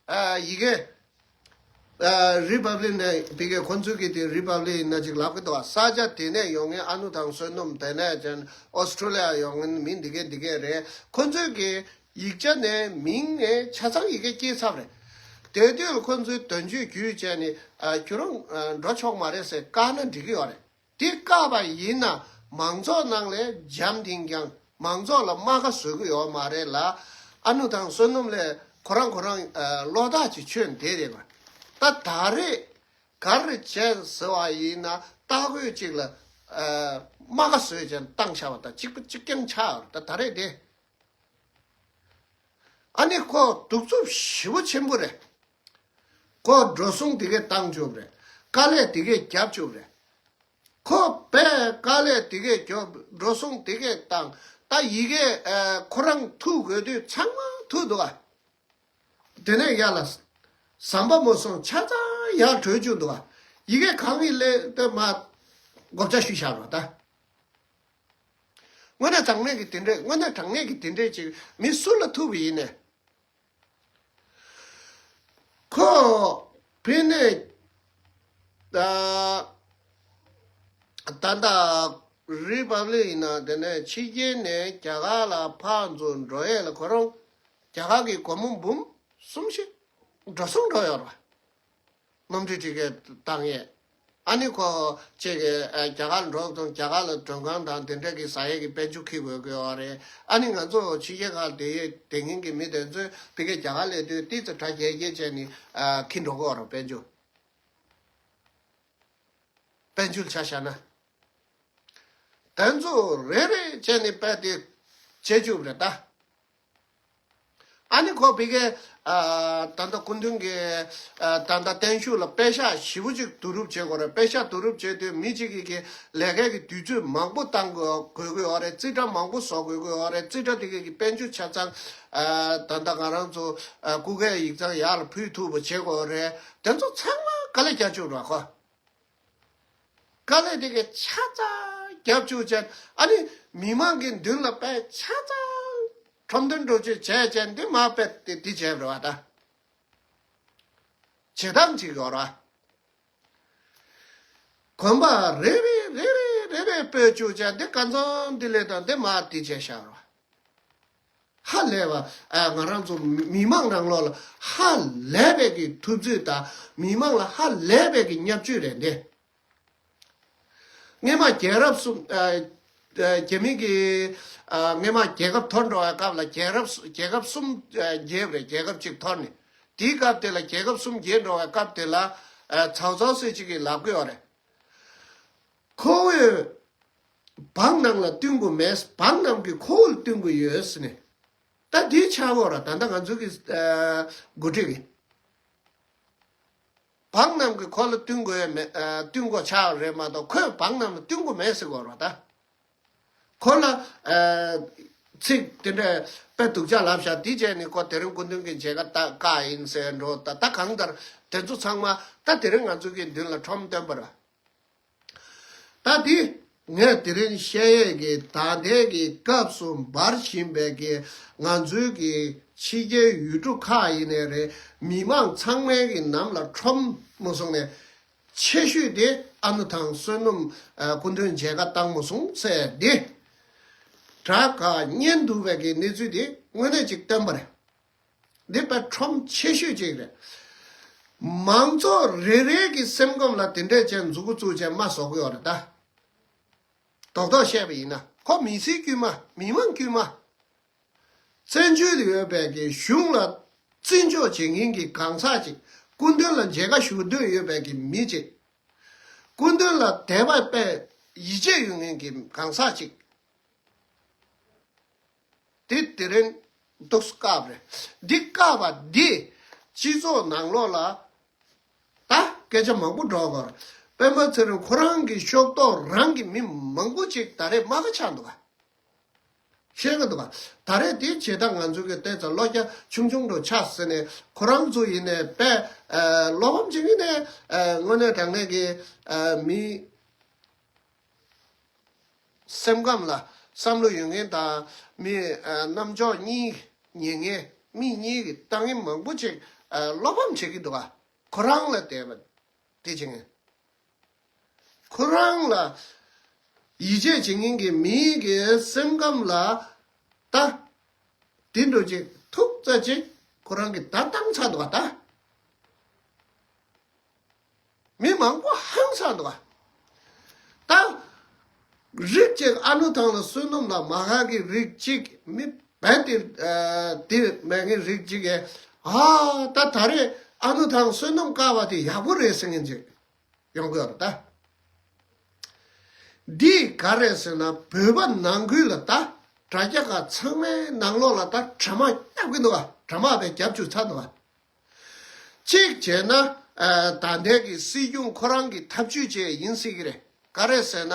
ཨ་ཡི་གེ་ཨ་རི་པབ་ལིག་ནས་ཕ་གིའི་ཁོ་ཚོའི་གི་དེ་རི་པབ་ལིག་ཡིན་ན་ཅིག་ལབ་གི་འདུག་བ། ས་ཆ་དེ་ནས་ཡོང་མཁན་ཨ་ནུ་ཐང་བསོད་ནམས། དེ་ནས་ཅན་ཨོ་སི་ཁྲུ་ལི་ཡ་ཡོང་མཁན་མི་འདི་གས་འདི་གས་རེད། ཁོ་ཚོའི་གི་ཡིག་ཆ་ནས་མིང་ནས་ཆ་ཚང་ཡི་གེ་སྐྱེལ་ཚར་རེད། དེ་དུས་ཁོ་ཚོའི་དོན་གཅོད་བརྒྱུད་བྱས་ནས་ཨ་ཁྱོད་རང་ཨ་འགྲོ་ཆོག་མ་རེད་ཟེར་བཀག་ན་འགྲིག་གི་ཡོད་རེད། དེ་བཀག་པ་ཡིན་ན་མང་ཚོགས་ནང་ལ་འཇམ་ཐིང་ཐིང་། མང་ཚོགས་ལ་རྨ་ཁ་བཟོ་གི་ཡོད་མ་རེད་ལ། ཨ་ནུ་ཐང་བསོད་ནམས་ལ་ཁོ་རང་ཁོ་རང་ཨ་བློ་ཐག་ཅིག་ཆོད་བསྡད་རེད་པ། ད་ད་རེས་ག་རེ་བྱས་ཟེར་བ་ཡིན་ན་ལྟ་སྐོར་ཅིག་ལ་ཨ་རྨ་ཁ་བཟོས་བྱས་བཏང་བཞག་པ་དང་གཅིག་པ་གཅིག་རྐྱང་ཆགས་ཡོད་རེད། ད་ད་རེས་དེ། ཨ་ནི་ཁོ་གདུག་རྩུབ་ཞེ་པོ་ཆེན་པོ་རེད། ཁོ་འགྲོ་སོང་དེ་གས་བཏང་བཅུག་རེད། དཀའ་ལས་དེ་གས་བརྒྱབ་བཅུག་རེད། ཁོ་པས་དཀའ་ལས་དེ་གས་རྒྱོབ། འགྲོ་སོང་དེ་གས་བཏང་། ད་ཡི་གེ་ཨ་ཁོ་རང་ཐུག་དགོས་དུས་ཚང་མ་ཐུག་འདུག་ག་དེ་ནས་ཡར་ལ་ཟམ་པ་མ་སོང་ཆ་ཚང་ཡར་བྲོས་བཅུག་འདུག་ག་ཡི་གེ་གང་ཡིན་ལས་དེ་མ་བགོ་བཤའ་ཞུས་བཞག་རོགས་ད། དངོས་གནས་དྲང་གནས་ཀྱི་དེ་འདྲས། དངོས་གནས་དྲང་གནས་ཀྱི་དེ་འདྲས་ཅིག་མི་སུ་ལ་ཐུག་པ་ཡིན་ནས། ཁོ་ཕི་ནས་ད་ད་ད་རི་པབ་ལིག་ཡིན་ན་དེ་ནས་ཕྱི་རྒྱལ་ནས་རྒྱ་གར་ལ་ཕར་ཚུར་འགྲོ་ཡས་ལ་ཁོ་རང་རྒྱ་གར་གྱི་སྒོར་མོ་འབུམ་གསུམ་བཞི་འགྲོ་སོང་འགྲོ་ཡོད་རེད་པ། གནམ་གྲུ་ཊི་ཀེ་ཊི་བཏང་ཡས། ཨ་ནི་ཁོ་ཅིག་གི་ཨ་རྒྱ་གར་འགྲོ་དང་རྒྱ་གར་ལ་མགྲོན་ཁང་དང་དེ་འདྲ་གི་ཟ་ཡས་ཀྱི་དཔལ་འབྱོར་འཁྱེར་དགོས་ཀྱི་ཡོད་རེད། ཨ་ནི་ང་ཚོ་ཕྱི་རྒྱལ་ཁག་ལ་བསྡད་ཡས་བསྡད་མཁན་གྱི་མི་དེ་ཚོས་ཕ་གིར་རྒྱ་གར་སླེབས་དུས་ཏོག་ཙམ་དྲ་རྒྱ་རྒྱ་བྱས་ནས་ཨ་འཁྱེར་འགྲོ་གི་ཡོད་རེད། དཔལ་འབྱོར། དཔལ་འབྱོར་ཆ་བཞག་ན། དེ་ཚོ་རེ་རེ་བྱས་ནས་རྦད་དེ་བྱེད་བཅུག་པ་རེད་ད། ཨ་ནི་ཁོ་ཕ་གིར་ཨ་ད་ལྟ་སྐུ་མདུན་གྱི་ཨ་ད་ལྟ་བརྟན་བཞུགས་ལ་པད་ཤག་ཞེ་པོ་ཅིག་བསྡུ་རུབ་བྱེད་དགོས་རེད། པད་ཤག་བསྡུ་རུབ་བྱེད་དུས་མི་གཅིག་གིས་ཀྱི་ལས་ཀའི་གི་དུས་ཚོད་མང་པོ་བཏང་དགོས་དགོས་ཀྱི་ཡོད་རེད། རྩིས་ཁྲ་མང་པོ་བཟོ་དགོས་ཀྱི་ཡོད་རེད། རྩིས་ཁྲ་དེ་གའི་གི་དཔལ་འབྱོར་ཆ་ཚང་ཨ་ད་ལྟ་ང་རང་ཚོ་ཨ་སྐུ་སྒེར་ཡིག་ཚང་ཡར་ལ་ཕུལ་ཐུབ་པ་བྱེད་དགོས་རེད། དེ་ཚོ་ཚང་མ་དཀའ་ལས་རྒྱག་བཅུག་རོགས་ཁོ། དཀའ་ལས་དེ་གའི་ཆ་ཚང་རྒྱབ་བཅུག་བྱས། ཨ་ནི་མི་མང་གི་མདུན་ལ་དཔེ་ཆ་ཚང་ཁྲོམ་སྟོན་འགྲོ་བཅུག་བྱས་བྱས་འདི་མ་དཔེ་དེ་འདི་བྱས་རོགས་ད། བྱེད་སྟངས་ཅིག་ཡོད་རོགས། གོམ་པ་རེ་རེ་རེ་རེ་རེ་རེ་སྤོས་བཅུག་བྱས་འདི་གང་ཚང་འདི་ལས་དང་འདི་མ་འདི་བྱས་བཞག་རོགས། ཧ་ལས་པ། ཨ་ང་རང་ཚོ་མི་མང་ནང་ལོགས་ལ་ཧ་ལས་པའི་གི་ཐུབ་ཚོད་དང་མི་མང་ལ་ཧ་ལས་པའི་གི་བརྙས་བཅོས་རེད་འདི། སྔས་མ་རྒྱལ་རབས་གསུམ་ཨ་ཨ་རྒྱ་མི་གི་ཨ་སྔས་མ་རྒྱལ་ཁབ་འཐོར་འགྲོ་བའི་སྐབས་ལ་རྒྱལ་རབས་རྒྱལ་ཁབ་གསུམ་ཨ་རྒྱལ་བ་རེད། རྒྱལ་ཁབ་གཅིག་འཐོར་ནས་དེའི་སྐབས་དེ་ལ་རྒྱལ་ཁབ་གསུམ་རྒྱལ་འགྲོ་བའི་སྐབས་དེ་ལ་ཨ་ཚའོ་ཚའོ་ཟེར་གཅིག་གིས་ལབ་གི་ཡོད་རེད། ཁོ་བོས་འབངས་རྣམས་ལ་བསྟུན་དགོས་མེད། འབངས་རྣམས་ཀྱིས་ཁོ་བོ་ལ་བསྟུན་དགོས་ཡོད་ཟེར་ནས། ད་འདི་ཆགས་ཡོད་ར། ད་ལྟ་ང་ཚོ་གི་ཨ་འགོ་ཁྲིད་ཀྱིས། འབངས་རྣམས་ཀྱིས་ཁོ་ལ་བསྟུན་དགོས་ཡོད་མེད། ཨ་བསྟུན་དགོས་ཆགས་ཡོད་རེད་མ་གཏོགས་ཁོས་འབངས་རྣམས་ལ་བསྟུན་དགོས་མེད་ཟེར་གྱི་ཡོད་ར་ད། ཁོ་ལ་ཨ་ཚིག་དེ་འདྲ་དཔེ་སྡུག་ཅག་ལབ་བཞག་འདི་བྱས་ནས་ཁོ་དེ་རིང་སྐུ་མདུན་གྱི་མཇལ་ཁ་ད་བཀག་ཡིན་ཟེར་འགྲོ། ད་ད་གང་ལྟར་དེ་ཚོ་ཚང་མ་ད་དེ་རིང་ང་ཚོ་གི་མདུན་ལ་ཁྲོམ་སྟོན་པ་ར། ད་འདི་ངས་དེ་རིང་བཤད་ཡས་ཀྱི་ད་ལྟའི་གི་སྐབས་སུ་འབར་བཞིན་པའི་གི་ང་ཚོའི་གི་ཕྱི་རྒྱལ་ཡུལ་གྲུ་ཁག་ཡིན་ནའི་རེད། མི་མང་ཚང་མའི་གི་ནང་ལ་ཁྲོམ་མ་སོང་ནས་ཆེ་ཤོས་དེ་ཨ་ནུ་ཐང་བསོད་ནམས་ཨ་སྐུ་མདུན་མཇལ་ཁ་བཏང་མ་སོང་ཟེར་འདི་དྲ་ག་བརྙན་བསྡུར་བའི་གི་གནས་ཚུལ་དེ་དངོས་གནས་ཅིག་བསྟན་པ་རེད། འདི་དཔེ་ཁྲོམ་ཆེ་ཤོས་ཅིག་རེད། མང་ཚོགས་རེ་རེ་གི་སེམས་ཁམས་ལ་དེ་འདྲས་བྱས་མཛུབ་གུ་བཙུགས་བྱས་མ་བཟོ་གི་ཡོད་རེད་ད། རྡོག་རྡོག་བཤད་པ་ཡིན་ན་ཁོ་མི་སེར་དཀྱུས་མ་མི་མང་དཀྱུས་མ། བཙན་བྱོལ་དུ་ཡོད་པའི་གི་གཞུང་ལ་བརྩི་འཇོག་བྱེད་མཁན་གྱི་གང་ཟག་ཅིག་སྐུ་མདུན་ལ་མཇལ་ཁ་ཞུ་འདོད་ཡོད་པའི་གི་མི་ཅིག་སྐུ་མདུན་ལ་དད་པ་དཔེ་ཡིད་ཆེས་ཡོད་མཁན་གྱི་གང་ཟག་ཅིག་དེ་དེ་རིང་འདུག་སྐབས་རེད། འདི་སྐབས་པ་འདི་སྤྱི་ཚོགས་ནང་ལོགས་ལ་ད་སྐད་ཆ་མང་པོ་སྒྲོག་གོ། སྤེན་པ་ཚེ་རིང་ཁོ་རང་གི་ཤོག་ཐོག་རང་གི་མི་མང་པོ་ཅིག་ད་རེས་མ་ག་ཆགས་འདུག་ག་ཤེས་གི་འདུག་ག་ད་རེས་དེ་བྱེད་སྟངས་ང་ཚོ་གི་ལྟས་ཙང་བློ་རྒྱ་ཆུང་ཆུང་འགྲོ་ཆགས་ཟེར་ནས་ཁོ་རང་ཚོ་ཡིན་ནས་དཔེ་བློ་ཕམ་བྱེད་ཀྱི་ནས་དངོས་གནས་དྲང་གནས་ཀྱི་མི། སེམས་ཁམས་ལ་བསམ་བློ་ཡོད་མཁན་དང་མི་ཨ་རྣམ་འགྱུར་གཉིས་ཉན་མཁན་མི་གཉིས་ཀྱི་ལྟ་མཁན་མང་པོ་ཅིག་ཨ་བློ་ཕམ་བྱེད་ཀྱི་འདུག་ག་ཁོ་རང་ལ་དད་པ་དེ་བྱེད་མཁན། ཁོ་རང་ལ་ཡིད་ཆེས་བྱེད་མཁན་གྱི་མིའི་གི་སེམས་ཁམས་ལ་ད་དེ་འདྲ་ཅིག་ཐུག་ཙམ་ཅིག་ཁོ་རང་གི་ད་བཏང་ཚར་འདུག་ག་ད། མི་མང་པོ་ཧང་སངས་འདུག་ག་ད་རིགས་གཅིག་ཨ་ནུ་ཐང་ལ་བསོད་ནམས་ལ་མ་ག་གི་རིགས་གཅིག་མི་རྦད་དེ་ཨ་དེ་མེད་མཁན་རིགས་གཅིག་གིས་ཨ་ད་ད་རེས་ཨ་ནུ་ཐང་བསོད་ནམས་དཀར་བ་དེ་ཡག་པོ་རེད་ཟེར་མཁན་ཅིག་ཡོང་གི་ཡོད་རེད་ད། འདི་ག་རེད་ཟེར་ན་བོད་པ་ནང་ཁུལ་ལ་ད་དྲ་རྒྱ་ཁག་ཚང་མའི་ནང་ལོགས་ལ་ད་དྲ་དམག་བརྒྱབ་ཀྱི་འདུག་ག་དྲ་དམག་དཔེ་བརྒྱབ་བཅུག་ཚར་འདུག་ག་གཅིག་བྱས་ན་ཨ་ད་ལྟའི་གི་སྲིད་སྐྱོང་ཁོ་རང་གི་ཐབས་ཇུས་བཅས་ཡིན་སྲིད་ཀྱི་རེད། ག་རེ་ཟེར་ན་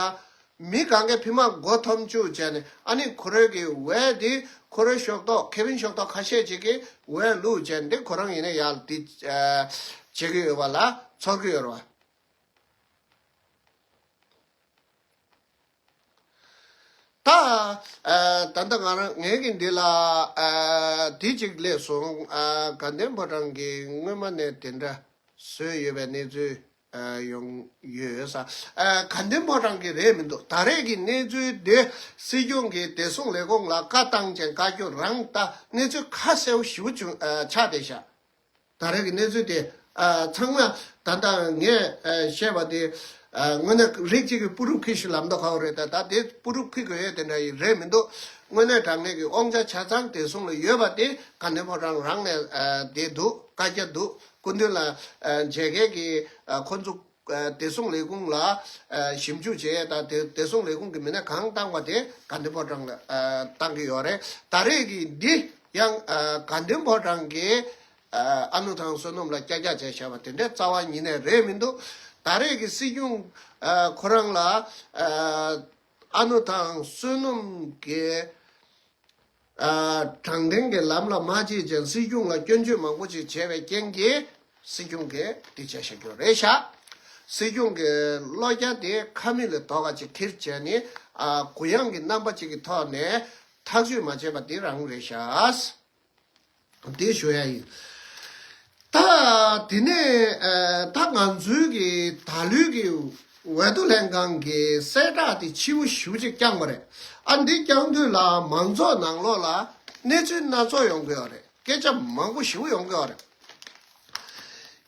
མི་གང་གའི་ཕི་མ་མགོ་འཐོམ་བཅུག་བྱས་ནས་ཨ་ནི་ཁོ་རའི་གི་འོས་དེ་ཁོ་རའི་ཤོག་ཐོག་ཁེ་ཕིན་ཤོག་ཐོག་ཁ་ཤས་ཅིག་གི་འོས་བླུགས་བྱས་ནས་ཁོ་རང་ཡིན་ན་ཡག་དེ་ཨ་བྱེད་ཀྱི་ཡོད་པ་ལ་ཚོར་གྱི་ཡོད་རེད་བ། ད་ཨ་ད་ལྟ་ང་རང་ངའི་གི་འདི་ལ་ཨ་དེ་གཅིག་སླེབས་སོང་། ཨ་དགའ་ལྡན་ཕོ་བྲང་གི་སྔོན་མ་ནས་དེ་འདྲ་བཟོས་ཡོད་པའི་གནས་ཚུལ་ཨ་ཡོང་ཡོད་ས། ཨ་དགའ་ལྡན་ཕོ་བྲང་གི་རེད་མི་འདུག་ད་རེས་ཀྱི་གནས་ཚུལ་དེ་སྲིད་སྐྱོང་གི་བདེ་སྲུང་ལས་ཁུངས་ལ་བཀའ་བཏང་ཅན་བཀའ་བཀྱོན་རང་ད་གནས་ཚུལ་ཁ་གསལ་པོ་ཞེ་པོ་བྱུང་ཨ་ཆགས་བསྡད་ཤག་ད་རེས་ཀྱི་གནས་ཚུལ་དེ་ཨ་ཚང་མ་ད་ལྟ་ངས་ཨ་བཤད་པ་དེ་ ཨ་དངོས་གནས་རིགས་གཅིག་གི་པུ་རུབ་ཁི་ཤི་ལབ་མདོག་ཁ་བོ་རེད། ད་ད་དེ་པུ་རུབ་ཁི་དགོས་ཡས་དེ་འདྲ་ཡི་རེད་མི་འདུག་དངོས་གནས་དྲང་གནས་ཀྱི་དབང་ཆ་ཆ་ཚང་བདེ་སྲུང་ལ་ཡོད་པ་དེ་དགའ་ལྡན་ཕོ་བྲང་རང་ནས་ཨ་དེ་འདུག་བཀའ་རྒྱ་འདུག་སྐུ་མདུན་ལ་ཨ་མཇལ་མཁན་གྱི་ཨ་ཁོ་ཚོ་ཨ་བདེ་སྲུང་ལས་ཁུངས་ལ་ཨ་ཞིབ་འཇུག་བྱས། ད་དེ་བདེ་སྲུང་ལས་ཁུངས་ཀྱི་མི་སྣ་གང་བཏང་བ་དེ་དགའ་ལྡན་ཕོ་བྲང་ལ་ཨ་བཏང་གི་ཡོད་རེད། ད་རེས་ཀྱི་འདི་ཡང་ཨ་དགའ་ལྡན་ཕོ་བྲང་གི་ཨ་ཨ་ནུ་ཐང་བསོད་ནམས་ལ་སྐྱ་སྐྱ་བྱས་བཞག་པ་དེ་འདྲའི་རྩ་བ་ཉིད་ནས་རེད་མི་འདུག་ད་རེས་ཀྱི་སྲིད་སྐྱོང་ཨ་ཁོ་རང་ལ་ཨ་ཨ་ནུ་ཐང་བསོད་ནམས་ཀྱི་ཨ་དྲང་བདེན་གྱི་ལམ་ལ་མ་ཕྱིན་ཅིང་སྲིད་སྐྱོང་ལ་སྐྱོན་བརྗོད་མང་པོ་ཅིག་བྱས་པའི་རྐྱེན་གྱིས་སྲིད་སྐྱོང་གིས་འདི་བྱས་བཞག་རྒྱུ་རེད་ཤག་སྲིད་སྐྱོང་གི་བློ་རྒྱ་དེ་ཁ་མིག་ལས་ལྡོག་པ་ཅིག་ཁྱེར་བྱས་ནས་ཨ་གུ་ཡངས་ཀྱི་རྣམ་པ་ཅིག་གི་ཐོག་ནས་ཐག་གཅོད་མ་བྱས་པ་འདི་རང་རེད་ཤག་དེ་ཞུ་ཡ་ཡིན། ད་དེ་ནས་ཨ་ད་ང་ཚོའི་གི་ད་ལོའི་གི་འོས་བསྡུ་ལྷན་ཁང་གི་གསལ་བསྒྲགས་དེ་ཕྱི་པོ་ཞེ་པོ་ཅིག་བསྐྱངས་པ་རེད། ཨ་འདི་བསྐྱངས་དུས་ལ་མང་ཚོགས་ནང་ལོགས་ལ་གནས་ཚུལ་སྣ་ཚོགས་ཡོང་གི་ཡོད་རེད། སྐད་ཆ་མང་པོ་ཞེ་པོ་ཡོང་གི་ཡོད་རེད།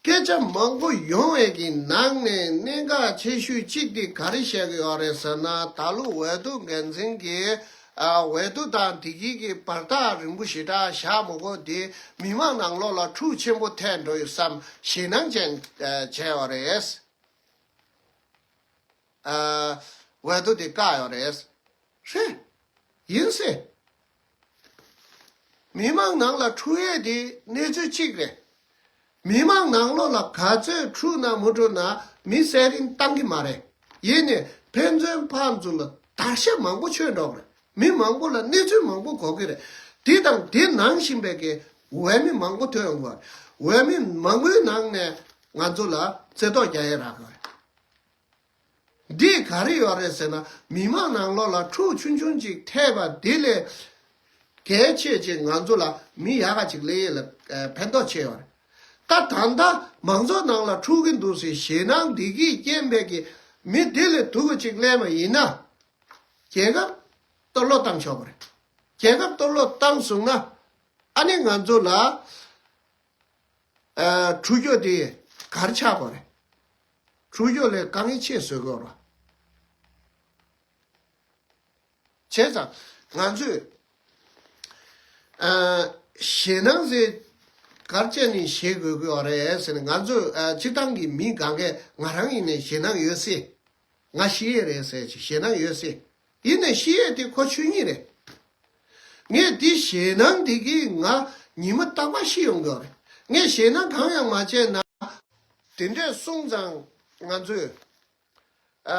སྐད་ཆ་མང་པོ་ཡོང་བའི་གི་ནང་ནས་གནད་འགག་ཆེ་ཤོས་གཅིག་དེ་ག་རེ་བཤད་གི་ཡོད་རེད་ཟེར་ན། ད་ལོ་འོས་བསྡུ་འགན་འཛིན་གྱི་ཨ་འོས་བསྡུ་དང་དེ་གི་གི་བར་ཐག་རིང་པོ་ཞེ་དྲག་བཞག་མི་དགོས་དེ་མི་མང་ནང་ལོགས་ལ་འཁྲུག་ཆེན་པོ་ཐེབས་འགྲོ་ཡོད་བསམ་ཞེད་སྣང་ཅན་ཨ་བྱས་ཡོད་རེད། ཨ་འོས་བསྡུ་དེ་བཀག་ཡོད་རེད། རེད། ཡིན་སྲིད། མི་མང་ནང་ལ་འཁྲུག་ཡས་དེ་གནས་ཚུལ་གཅིག་རེད། མི་མང་ནང་ལོགས་ལ་ག་ཚོད་འཁྲུག་ན་མི་འཁྲུག་ན་མི་གསལ་རིན་བཏང་གི་མ་རེད། ཡིན་ནའི་ཕན་ཚུན་ཕར་ཚུར་ལ་དར་ཤ་མང་པོ་མཆོད་འགྲོ་གི་རེད། མི་མང་པོ་ལ་གནས་ཚུལ་མང་པོ་གོ་གི་རེད། དེ་དང་དེ་ནང་བཞིན་པའི་གི་འོས་མི་མང་པོ་ཐོན་ཡོང་གི་རེད། འོས་མི་མང་པོའི་ནང་ནས་ང་ཚོ་ལ་རྩེ་ཏོག་རྒྱག་ཡས་རག་གི་རེད། འདི་ག་རེ་ཡོད་རེད་ཟེར་ན། མི་མང་ནང་ལོགས་ལ་འཁྲུག་ཆུང་ཆུང་ཅིག་ཐེབས་པ་འདི་ལས་གལ་ཆེ་ཅིག་ང་ཚོ་ལ་མི་ཡག་ག་ཅིག་སླེབས་ཡས་ལ་ཨ་ཕན་ཐོགས་ཆེ་བ་རེད། ད་ད་ལྟ་མང་ཚོགས་ནང་ལ་འཁྲུག་གི་འདུག་ཟེར་ཞེད་སྣང་འདི་གིས་རྐྱེན་པས་ཀྱི་མི་འདི་ལས་སྡུག་ག་ཅིག་སླེབས་པ་ཡིན་ན། རྒྱལ་ཁབ་གཏོར་བརླག་བཏང་ཆོག་པ་རེད། རྒྱལ་ཁབ་གཏོར་བརླག་བཏང་སོང་ན། ཨ་ནི་ང་ཚོ་ལ་ཨ་འཁྲུག་རྒྱུ་དེ་ག་རེ་ཆགས་པ་རེད། འཁྲུག་རྒྱུ་ལས་དཀའ་ངལ་ཆེ་བཟོ་དགོས་རེད། བྱས་ཙང་ང་ཚོས་ཨ་ཞེད་སྣང་ཟེར་ག་རེ་བྱས་ནས་ཞེད་དགོས་ཀྱི་ཡོད་རེད་ཟེར་ན། ང་ཚོ་ཨ་སྤྱིར་བཏང་གི་མི་གང་གས་ང་རང་ཡིན་ནའི་ཞེད་སྣང་ཡོད་སྲིད། ང་ཤི་ཡས་རེད་ཟེར་ཅིག་ཞེད་སྣང་ཡོད་སྲིད། ཡིན་ནའི་ཤི་ཡས་དེ་ཁོ་ཆོས་ཉིད་རེད། ངས་འདི་ཞེད་སྣང་འདི་གིས་ང་ཉི་མ་རྟག་པར་ཤི་ཡོང་གི་ཡོད་རེད། ངས་ཞེད་སྣང་གང་ཡང་མ་བྱས་ན། དེ་འདྲས་སོང་ཙང་ང་ཚོས་ཨ་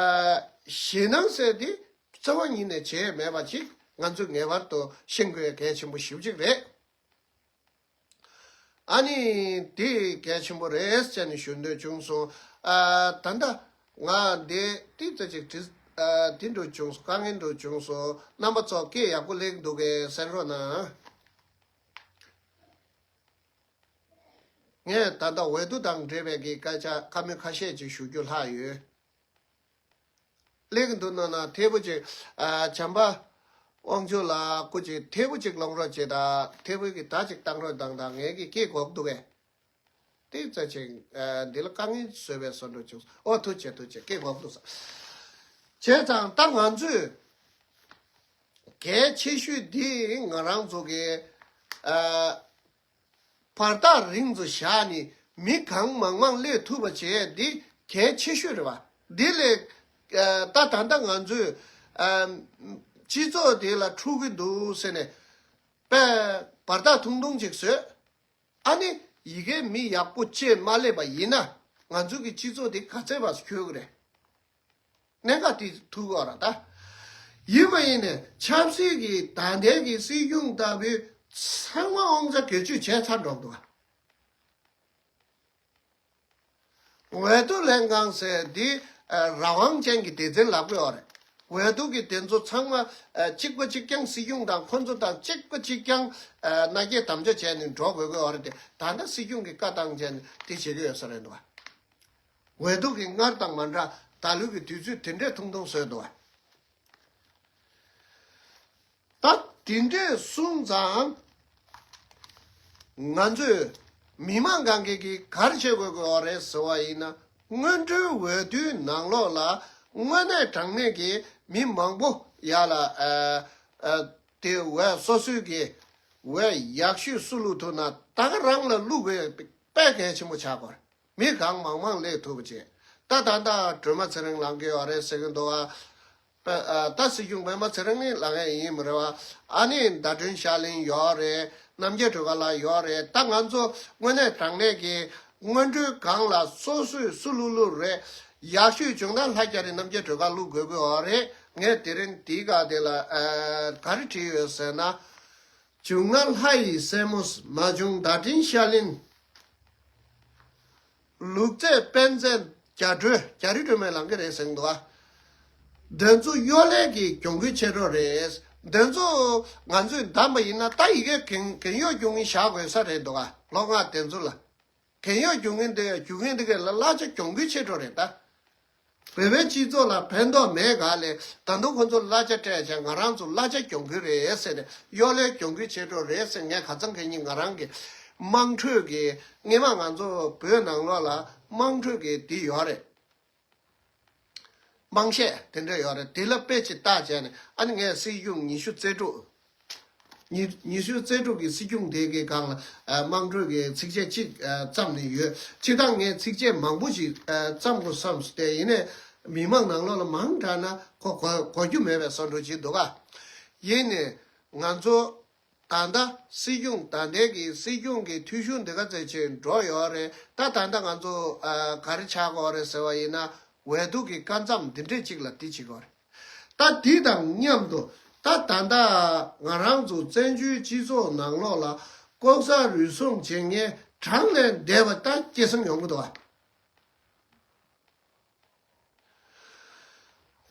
ཞེད་སྣང་ཟེར་དེ་རྩ་བ་ཉིད་ནས་བྱས་མེད་པ་ཅིག་ང་ཚོས་ངེས་པར་དུ་ཤེས་དགོས་གལ་ཆེན་པོ་ཞེ་པོ་ཅིག་རེད། ཨ་ནི་དེ་གལ་ཆེན་པོ་རེད་ཟེར་ནས་ཞུ་འདོད་བྱུང་སོང་། ཨ་ད་ལྟ་ང་འདི་ཏིག་ཙམ་ཅིག་དྲི་ཨ་དེ་འདྲ་བྱུང་སོང་། དཀའ་ངལ་འདྲ་བྱུང་སོང་། རྣམ་པ་ཚོ་སྐད་ཡག་པོ་སླེབས་འདུག་གས་གསན་རོགས་གནང་། ངས་ད་ལྟ་འོས་བསྡུ་དང་འབྲེལ་བའི་གི་སྐད་ཆ་ཁ་མིག་ཁ་ཤས་ཅིག་ཞུ་རྒྱུ་ལྷག་ཡོད། སླེབས་ཀྱི་འདུག་ན་ན་ཐེ་བོ་ཅིག་ཨ་བྱམས་པ་དབང་ཕྱུག་ལགས་སྐུ་ཅིག་ཐེ་བོ་ཅིག་སློང་རོགས་བྱེད་དང་། ཐེ་བོ་གི་ད་ཅིག་བཏང་རོགས་དང་། ད་ངས་ཀྱི་སྐད་གོ་གི་འདུག་གས། ཏིག་ཙམ་ཅིག་ཨ་འདི་ལ་དཀའ་ངལ་བཟོས་པའི་བཟོ་འདྲ་བྱུང་། ཨོ་ཐུགས་རྗེ་ཆེ་ཐུགས་རྗེ་ཆེ། སྐད་གོ་གི་འདུག་ས། བྱས་ཙང་ད་ང་ཚོས་གལ་ཆེ་ཤོས་འདི་ང་རང་ཚོ་གི་ཨ་བར་ཐག་རིང་ཙམ་བཞག་ནས་མི་གང་མང་མང་སླེབས་ཐུབ་པ་བྱས་འདི་གལ་ཆེ་ཤོས་རེད་བ། འདི་ལས་ཨ་ད་ད་ལྟ་ང་ཚོས་ཨ་སྤྱི་ཚོགས་དེ་ལ་འཁྲུག་གི་འདུག་ཟེར་ནས་པས་བར་ཐག་ཐུང་ཐུང་ཅིག་བཟོས། ཨ་ནི་ཡི་གེ་མི་ཡག་པོ་བཅས་མ་སླེབས་པ་ཡིན་ན་ང་ཚོ་གི་སྤྱི་ཚོགས་འདི་ག་ཚད་བར་འཁྱོལ་གི་རེད། གནད་འགག་དེ་ཐུག་གི་ཡོད་རེད་ད། ཡིན་པ་ཡིན་ནས་ཆབ་སྲིད་ཀྱི་ད་ལྟའི་གི་སྲིད་སྐྱོང་ལྟ་བུའི་ཚང་མ་དབང་ཆ་བེད་སྤྱོད་བྱས་ཚར་འགྲོ་གི་འདུག་ག་འོས་བསྡུ་ལྷན་ཁང་ཟེར་འདི་ཨ་རང་དབང་ཅན་གྱི་སྡེ་ཚན་ལབ་ཀྱི་ཡོད་རེད། འོས་བསྡུ་གི་དེ་ཚོ་ཚང་མ་ཨ་གཅིག་པ་གཅིག་རྐྱང་སྲིད་སྐྱོང་དང་ཁོ་ཚོ་དང་གཅིག་པ་གཅིག་རྐྱང་ཨ་མནའ་སྐྱེལ་དམ་བཅའ་བྱས་ནས་འགྲོ་དགོས་ཀྱི་ཡོད་རེད་དེ། ད་ལྟ་སྲིད་སྐྱོང་གི་བཀའ་བཏང་བྱས་ནས་དེ་བྱེད་ཀྱི་ཡོད་ས་རེད་འདུག་ག་འོས་བསྡུ་གི་སྔར་དང་མ་འདྲ་ད་ལོའི་གི་དུས་ཚོད་དེ་འདྲས་ཐུང་ཐུང་བཟོས་འདུག་ག་ད་དེ་འདྲས་སོང་ཙང་ང་ཚོས་མི་མང་གང་གིས་གི་ག་རེ་བྱེད་དགོས་ཀྱི་ཡོད་རེད་ཟེར་བ་ཡིན་ན། སྔོན་འགྲོའི་འོས་བསྡུའི་ནང་ལོགས་ལ་དངོས་གནས་དྲང་གནས་ཀྱི་མི་མང་པོ་ཡར་ལ་ཨ་ཨ་དེ་འོས་སོ་སོའི་གི་འོས་ཡག་ཤོས་སུ་བླུག་ཐུབ་ན་ད་ག་རང་ལ་བླུག་དགོས་དཔེ་གལ་ཆེན་པོ་ཆགས་ཀྱི་ཡོད་རེད། མི་གང་མང་མང་སླེབས་ཐུབ་པ་བྱས། ད་ད་ལྟ་སྒྲོལ་མ་ཚེ་རིང་ལངས་ཀྱི་ཡོད་རེད་ཟེར་གྱི་འདུག་ཨ། པ་ཨ་ད་སྲིད་སྐྱོང་པད་མ་ཚེ་རིང་ནི་ལངས་ཡས་ཡིན་མ་རེད་བ། ཨ་ནི་ཟླ་སྒྲོན་ཤར་གླིང་ཡོད་རེད། རྣམ་རྒྱལ་སྒྲོལ་དཀར་ལགས་ཡོད་རེད། ད་ང་ཚོ་དངོས་གནས་དྲང་གནས་ཀྱི་སྔོན་འགྲོའི་སྒང་ལ་སོ་སོས་སུ་བླུག་བླུག་རེད། ཡག་ཤོས་བྱུང་ན་ལྷ་རྒྱ་རི་རྣམ་རྒྱལ་སྒྲོལ་དཀར་བླུག་དགོས་ཀྱི་ཡོད་རེད། ངས་དེ་རིང་འདིའི་སྒང་དེ་ལ་ཨ་ག་རེ་བྲིས་ཡོད་ཟེར་ན། བྱུང་ན་ལྷ་ཡི་སྲས་མོ། མ་བྱུང་ཟླ་སྒྲོན་ཤར་གླིང་། ལུག་རྫས་དཔལ་བཙན། རྒྱ་སྒྲོལ། རྒྱ་རི་སྒྲོལ་མས་ལངས་ཀྱི་རེད་ཟེར་གྱི་འདུག་ཨ། འདི་ཚོ་གཡོ་ལས་ཀྱི་གྱོང་གུན་ཆེ་འགྲོ་རེད། འདི་ཚོ་ང་ཚོས་བདམས་པ་ཡིན་ན་ད་ཡི་གེ་གྱོང་གྱོང་གཡོ་རྒྱུག་མཁན་བཞག་དགོས་ས་རེད་འདུག་ཨ། ལོ་ལྔ་དེ་ཚོ་ལ་གྱོང་གཡོ་རྒྱུག་མཁན་དེ་རྒྱུག་མཁན་དེ་གས་ལ་གླ་ཆ་གྱོང་གུན་ཆེ་འགྲོ་རེད་ད། བོད་པའི་སྤྱི་ཚོགས་ལ་ཕན་ཐོགས་མེད་ག་ལས་ད་དུང་ཁོ་ཚོ་གླ་ཆ་སྤྲད་བྱས་ང་རང་ཚོ་གླ་ཆ་གྱོང་གུན་རེད་ཟེར་ནས་གཡོ་ལས་གྱོང་གུན་ཆེ་འགྲོ་རེད་ཟེར། ངས་ཁ་སང་ཁ་ཉིན་ང་རང་གི་དམངས་ཁྲོད་ཀྱི་སྔས་མ་ང་ཚོ་བོད་ནང་ལོགས་ལ་དམངས་ཁྲོད་ཀྱི་འདི་ཡོད་རེད། དམངས་གཞས་དེ་འདྲ་ཡོད་རེད། དེ་ལ་དཔེ་ཅིག་བལྟས་བྱས་ནས་ཨ་ནི་ངས་སྲིད་སྐྱོང་ཉི་ཤུ་རྩ་དྲུག་ཉི་ཉི་ཤུ་རྩ་དྲུག་གི་སྲིད་སྐྱོང་དེ་གའི་སྒང་ལ་ཨ་དམངས་ཁྲོད་ཀྱི་ཚིགས་བཅད་གཅིག་ཨ་བརྩམས་ནས་ཡོད། སྤྱིར་བཏང་ངས་ཚིགས་བཅད་མང་པོ་ཞིག་ཨ་བརྩམས་དགོས་བསམས་སོང་། དེ་ཡིན་ནའི་མི་མང་ནང་ལོགས་ལ་མང་དྲགས་ན་ཁོ་གོ་གོ་རྒྱུ་མེད་པའི་བསམ་བློ་ཅིག་འདུག་ག་ཡིན་ནའི་ང་ཚོ་ད་ལྟ་སྲིད་སྐྱོང་ད་ལྟའི་གི་སྲིད་སྐྱོང་གི་འཐུས་ཤོར་འདི་ག་ཚད་ཅིག་འགྲོ་ཡོད་རེད། ད་ད་ལྟ་ང་ཚོ་ཨ་ག་རེ་ཆགས་ཀྱི་ཡོད་རེད་ཟེར་བ་ཡིན་ན་འོས་བསྡུ་གི་སྐབས་མཚམས་འདི་འདྲས་ཅིག་ལ་འདི་བྱེད་ཀྱི་ཡོད་རེད། ད་འདི་དང་མཉམ་དུ་ད་ད་ལྟ་ང་རང་ཚོ་བཙན་བྱོལ་སྤྱི་ཚོགས་ནང་ལོགས་ལ་ལྐོག་ཟ་རུལ་སུངས་བྱེད་མཁན་གྲངས་ལས་འདས་པ་ད་སྐྱེད་སྲིང་ཡོང་གི་འདུག་བ།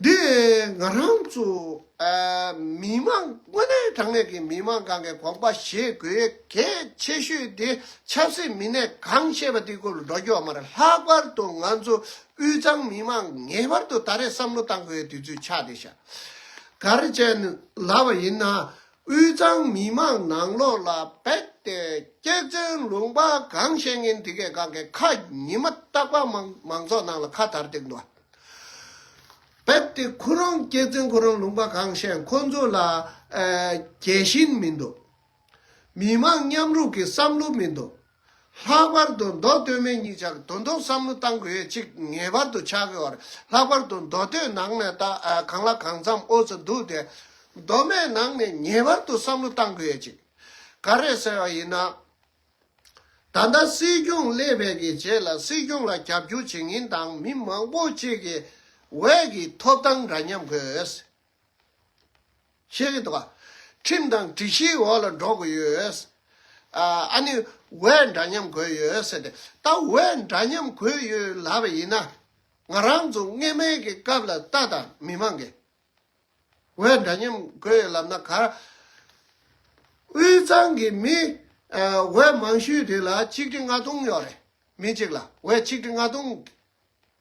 འདི་ང་རང་ཚོ་ཨ་མི་མང་དངོས་གནས་དྲང་གནས་ཀྱི་མི་མང་གང་གི་དགོངས་པ་བཞེས་དགོས་གལ་ཆེ་ཤོས་དེ་ཆབ་སྲིད་མི་སྣས་གང་བཤད་པ་དེ་སྐོར་ལ་འགྲོ་རྒྱུ་ཡོད་མ་རེད། ལྷག་པར་དུ་ང་ཚོ་དབུས་གཙང་མི་མང་ངེས་པར་དུ་ད་རེས་བསམ་བློ་བཏང་དགོས་དུས་ཚོད་ཆགས་བསྡད་ཤག་ག་རེ་བྱས་ནས་ལབ་པ་ཡིན་ན། དབུས་གཙང་མི་མང་ནང་ལོགས་ལ་རྦད་དེ་སྐྱག་རྫུན་ལུང་པ་གང་བཤད་མཁན་དེ་གས་གང་གས་ཁ་ཉི་མ་རྟག་པར་མང་མང་ཚོགས་ནང་ལ་ཁ་དར་བསྡད་འདུག་རྦད་དེ་ཁོ་རང་སྐྱག་རྫུན་ཁོ་རང་ལུང་པ་གང་བཤད་ཁོ་ཚོ་ལ་ཨ་རྒྱལ་ཞེན་མི་འདུག་མི་མང་མཉམ་རུབ་ཀྱི་བསམ་བློ་མི་འདུག་ལྷག་པར་དུ་མདོ་སྟོད་སྨད་གཉིས་ཆར་དོན་དུ་བསམ་བློ་བཏང་དགོས་ཡས་གཅིག་ངེས་པར་དུ་ཆགས་ཀྱི་ཡོད་རེད། ལྷག་པར་དུ་མདོ་སྟོད་ནང་ནས་ད་ཨ་གང་ལ་གང་འཚམ་ཨོ་ཙི་འདུག་སྟེ། མདོ་སྨད་ནང་ནས་ངེས་པར་དུ་བསམ་བློ་བཏང་དགོས་ཡས་གཅིག་ག་རེ་ཟེར་བ་ཡིན་ན། ད་ལྟ་སྲིད་སྐྱོང་སླེབས་པའི་གི་རྗེས་ལ་སྲིད་སྐྱོང་ལ་རྒྱབ་སྐྱོར་བྱེད་མཁན་དང་མི་མང་པོ་གཅིག་གིས་འོས་ཀྱི་ཐོབ་ཐང་འདྲ་མཉམ་དགོས། ཤེས་ཀྱི་འདུག་ག་ཁྲིམས་དང་སྒྲིག་གཞིའི་འོག་ལ་འགྲོ་དགོས་ཡོད། ཨ་ཨ་ནི་འོས་འདྲ་མཉམ་དགོས་ཡོད་ཟེར་ཏེ་ད་འོས་འདྲ་མཉམ་དགོས་ཡོད་ལབ་པ་ཡིན་ན། ང་རང་ཚོ་སྔས་མའི་གི་སྐབས་ལ་ལྟ་དང་མི་མང་གི་འོས་འདྲ་མཉམ་དགོས་ཡོད་ལབ་ན་ག་རེ། དབུས་གཙང་གི་མི་ཨ་འོས་མང་ཤོས་དེ་ལ་ཆིག་ཁྲི་ལྔ་སྟོང་ཡོད་རེད། མི་གཅིག་ལ་འོས་ཆིག་ཁྲི་ལྔ་སྟོང་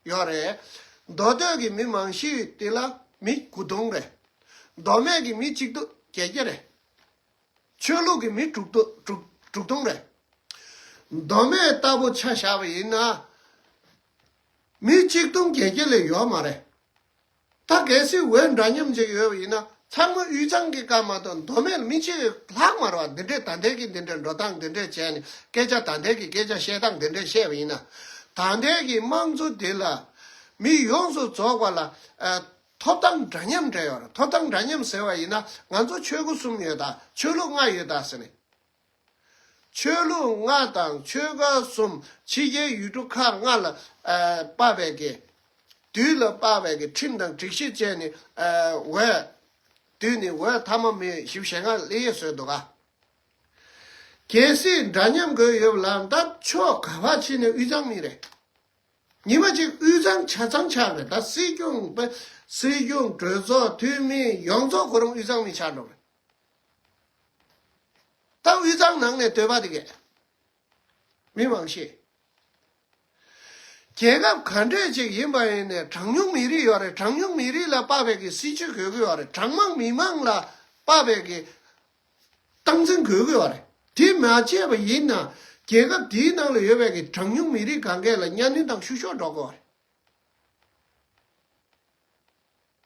ཡོད་རེད། མདོ་སྟོད་ཀྱི་མི་མང་ཤོས་དེ་ལ་མི་དགུ་སྟོང་རེད། མདོ་སྨད་ཀྱི་མི་གཅིག་སྟོང་བརྒྱད་བརྒྱ་རེད། ཆོས་ལུགས་ཀྱི་མི་དྲུག་སྟོང་དྲུག་དྲུག་སྟོང་རེད། མདོ་སྨད་ལྟ་བུ་ཆ་བཞག་པ་ཡིན་ན་མི་གཅིག་སྟོང་བརྒྱད་བརྒྱ་ལས་ཡོད་མ་རེད། ད་གལ་སྲིད་འོས་འདྲ་མཉམ་ཅིག་ཡོད་པ་ཡིན་ན་ཚང་མ་དབུས་གཙང་གི་སྐབས་མ་གཏོགས་མདོ་སྨད་ལ་མི་གཅིག་ལྷག་མ་རེད་བ། འདི་འདྲས་ད་ལྟའི་གི་འདི་འདྲས་འགྲོ་སྟངས་འདི་འདྲས་བྱས་ནས་སྐད་ཆ་ད་ལྟའི་གི་སྐད་ཆ་བཤད་སྟངས་འདི་འདྲས་བཤད་པ་ཡིན་ན། ད་ལྟའི་གི་དམངས་གཙོ་འདི་ལ་མི་ཡོངས་སུ་རྫོགས་པ་ལ་ཨ་ཐོབ་ཐང་འདྲ་མཉམ་འདྲ་ཡོད་རེད། ཐོབ་ཐང་འདྲ་མཉམ་ཟེར་བ་ཡིན་ན་ང་ཚོ་ཆོལ་ཁ་གསུམ་ཡོད་ད་ཆོས་ལུགས་ལྔ་ཡོད་ད་ཟེར་ནས། ཆོས་ལུགས་ལྔ་དང་ཆོལ་ཁ་གསུམ་ཕྱི་རྒྱལ་ཡུལ་གྲུ་ཁག་ལྔ་ལ་ཨ་དཔག་པའི་གི་དུས་ལ་དཔག་པའི་གི་ཁྲིམས་དང་སྒྲིག་གཞི་བཅས་ནི་ཨ་འོས་དུས་ནི་འོས་ཐ་མ་མི་བཞི་བཅུ་ཞེ་ལྔ་སླེབས་ཡས་བཟོས་འདུག་ག་གལ་སྲིད་འདྲ་མཉམ་དགོས་ཡོད་ལ་ད་ཕྱོགས་ག་པར་ཕྱིན་ནས་དབུས་གཙང་མི་རེད། ཉི་མ་གཅིག་དབུས་གཙང་ཆ་ཚང་ཆགས་རེད། ད་སྲིད་སྐྱོང་པ་སྲིད་སྐྱོང་གྲོས་ཚོགས་འཐུས་མི་ཡོངས་རྫོགས་ཁོ་རང་དབུས་གཙང་མི་ཆགས་འགྲོ་རེད། ད་དབུས་གཙང་ནང་ནས་འདོད་པ་དེ་གས་མི་མང་ཤས། རྒྱལ་ཁབ་ག་འདྲས་ཅིག་ཡིན་པ་ཡིན་ནས་གྲངས་ཉུང་མི་རིགས་ཡོད་རེད། གྲངས་ཉུང་མི་རིགས་ལ་དཔག་པའི་གི་སྲིད་ཇུས་དགོས་ཀྱི་ཡོད་རེད། གྲངས་མང་མི་མང་ལ་དཔག་པའི་གི་སྟངས་འཛིན་དགོས་ཀྱི་ཡོད་རེད། དེ་མ་བྱས་པ་ཡིན་ན་རྒྱལ་ཁབ་དེའི་ནང་ལ་ཡོད་པའི་གི་གྲངས་ཉུང་མི་རིགས་གང་གས་ལ་གཉའ་གནོན་དང་བཤུ་གཞོག་འགྲོ་གི་ཡོད་རེད།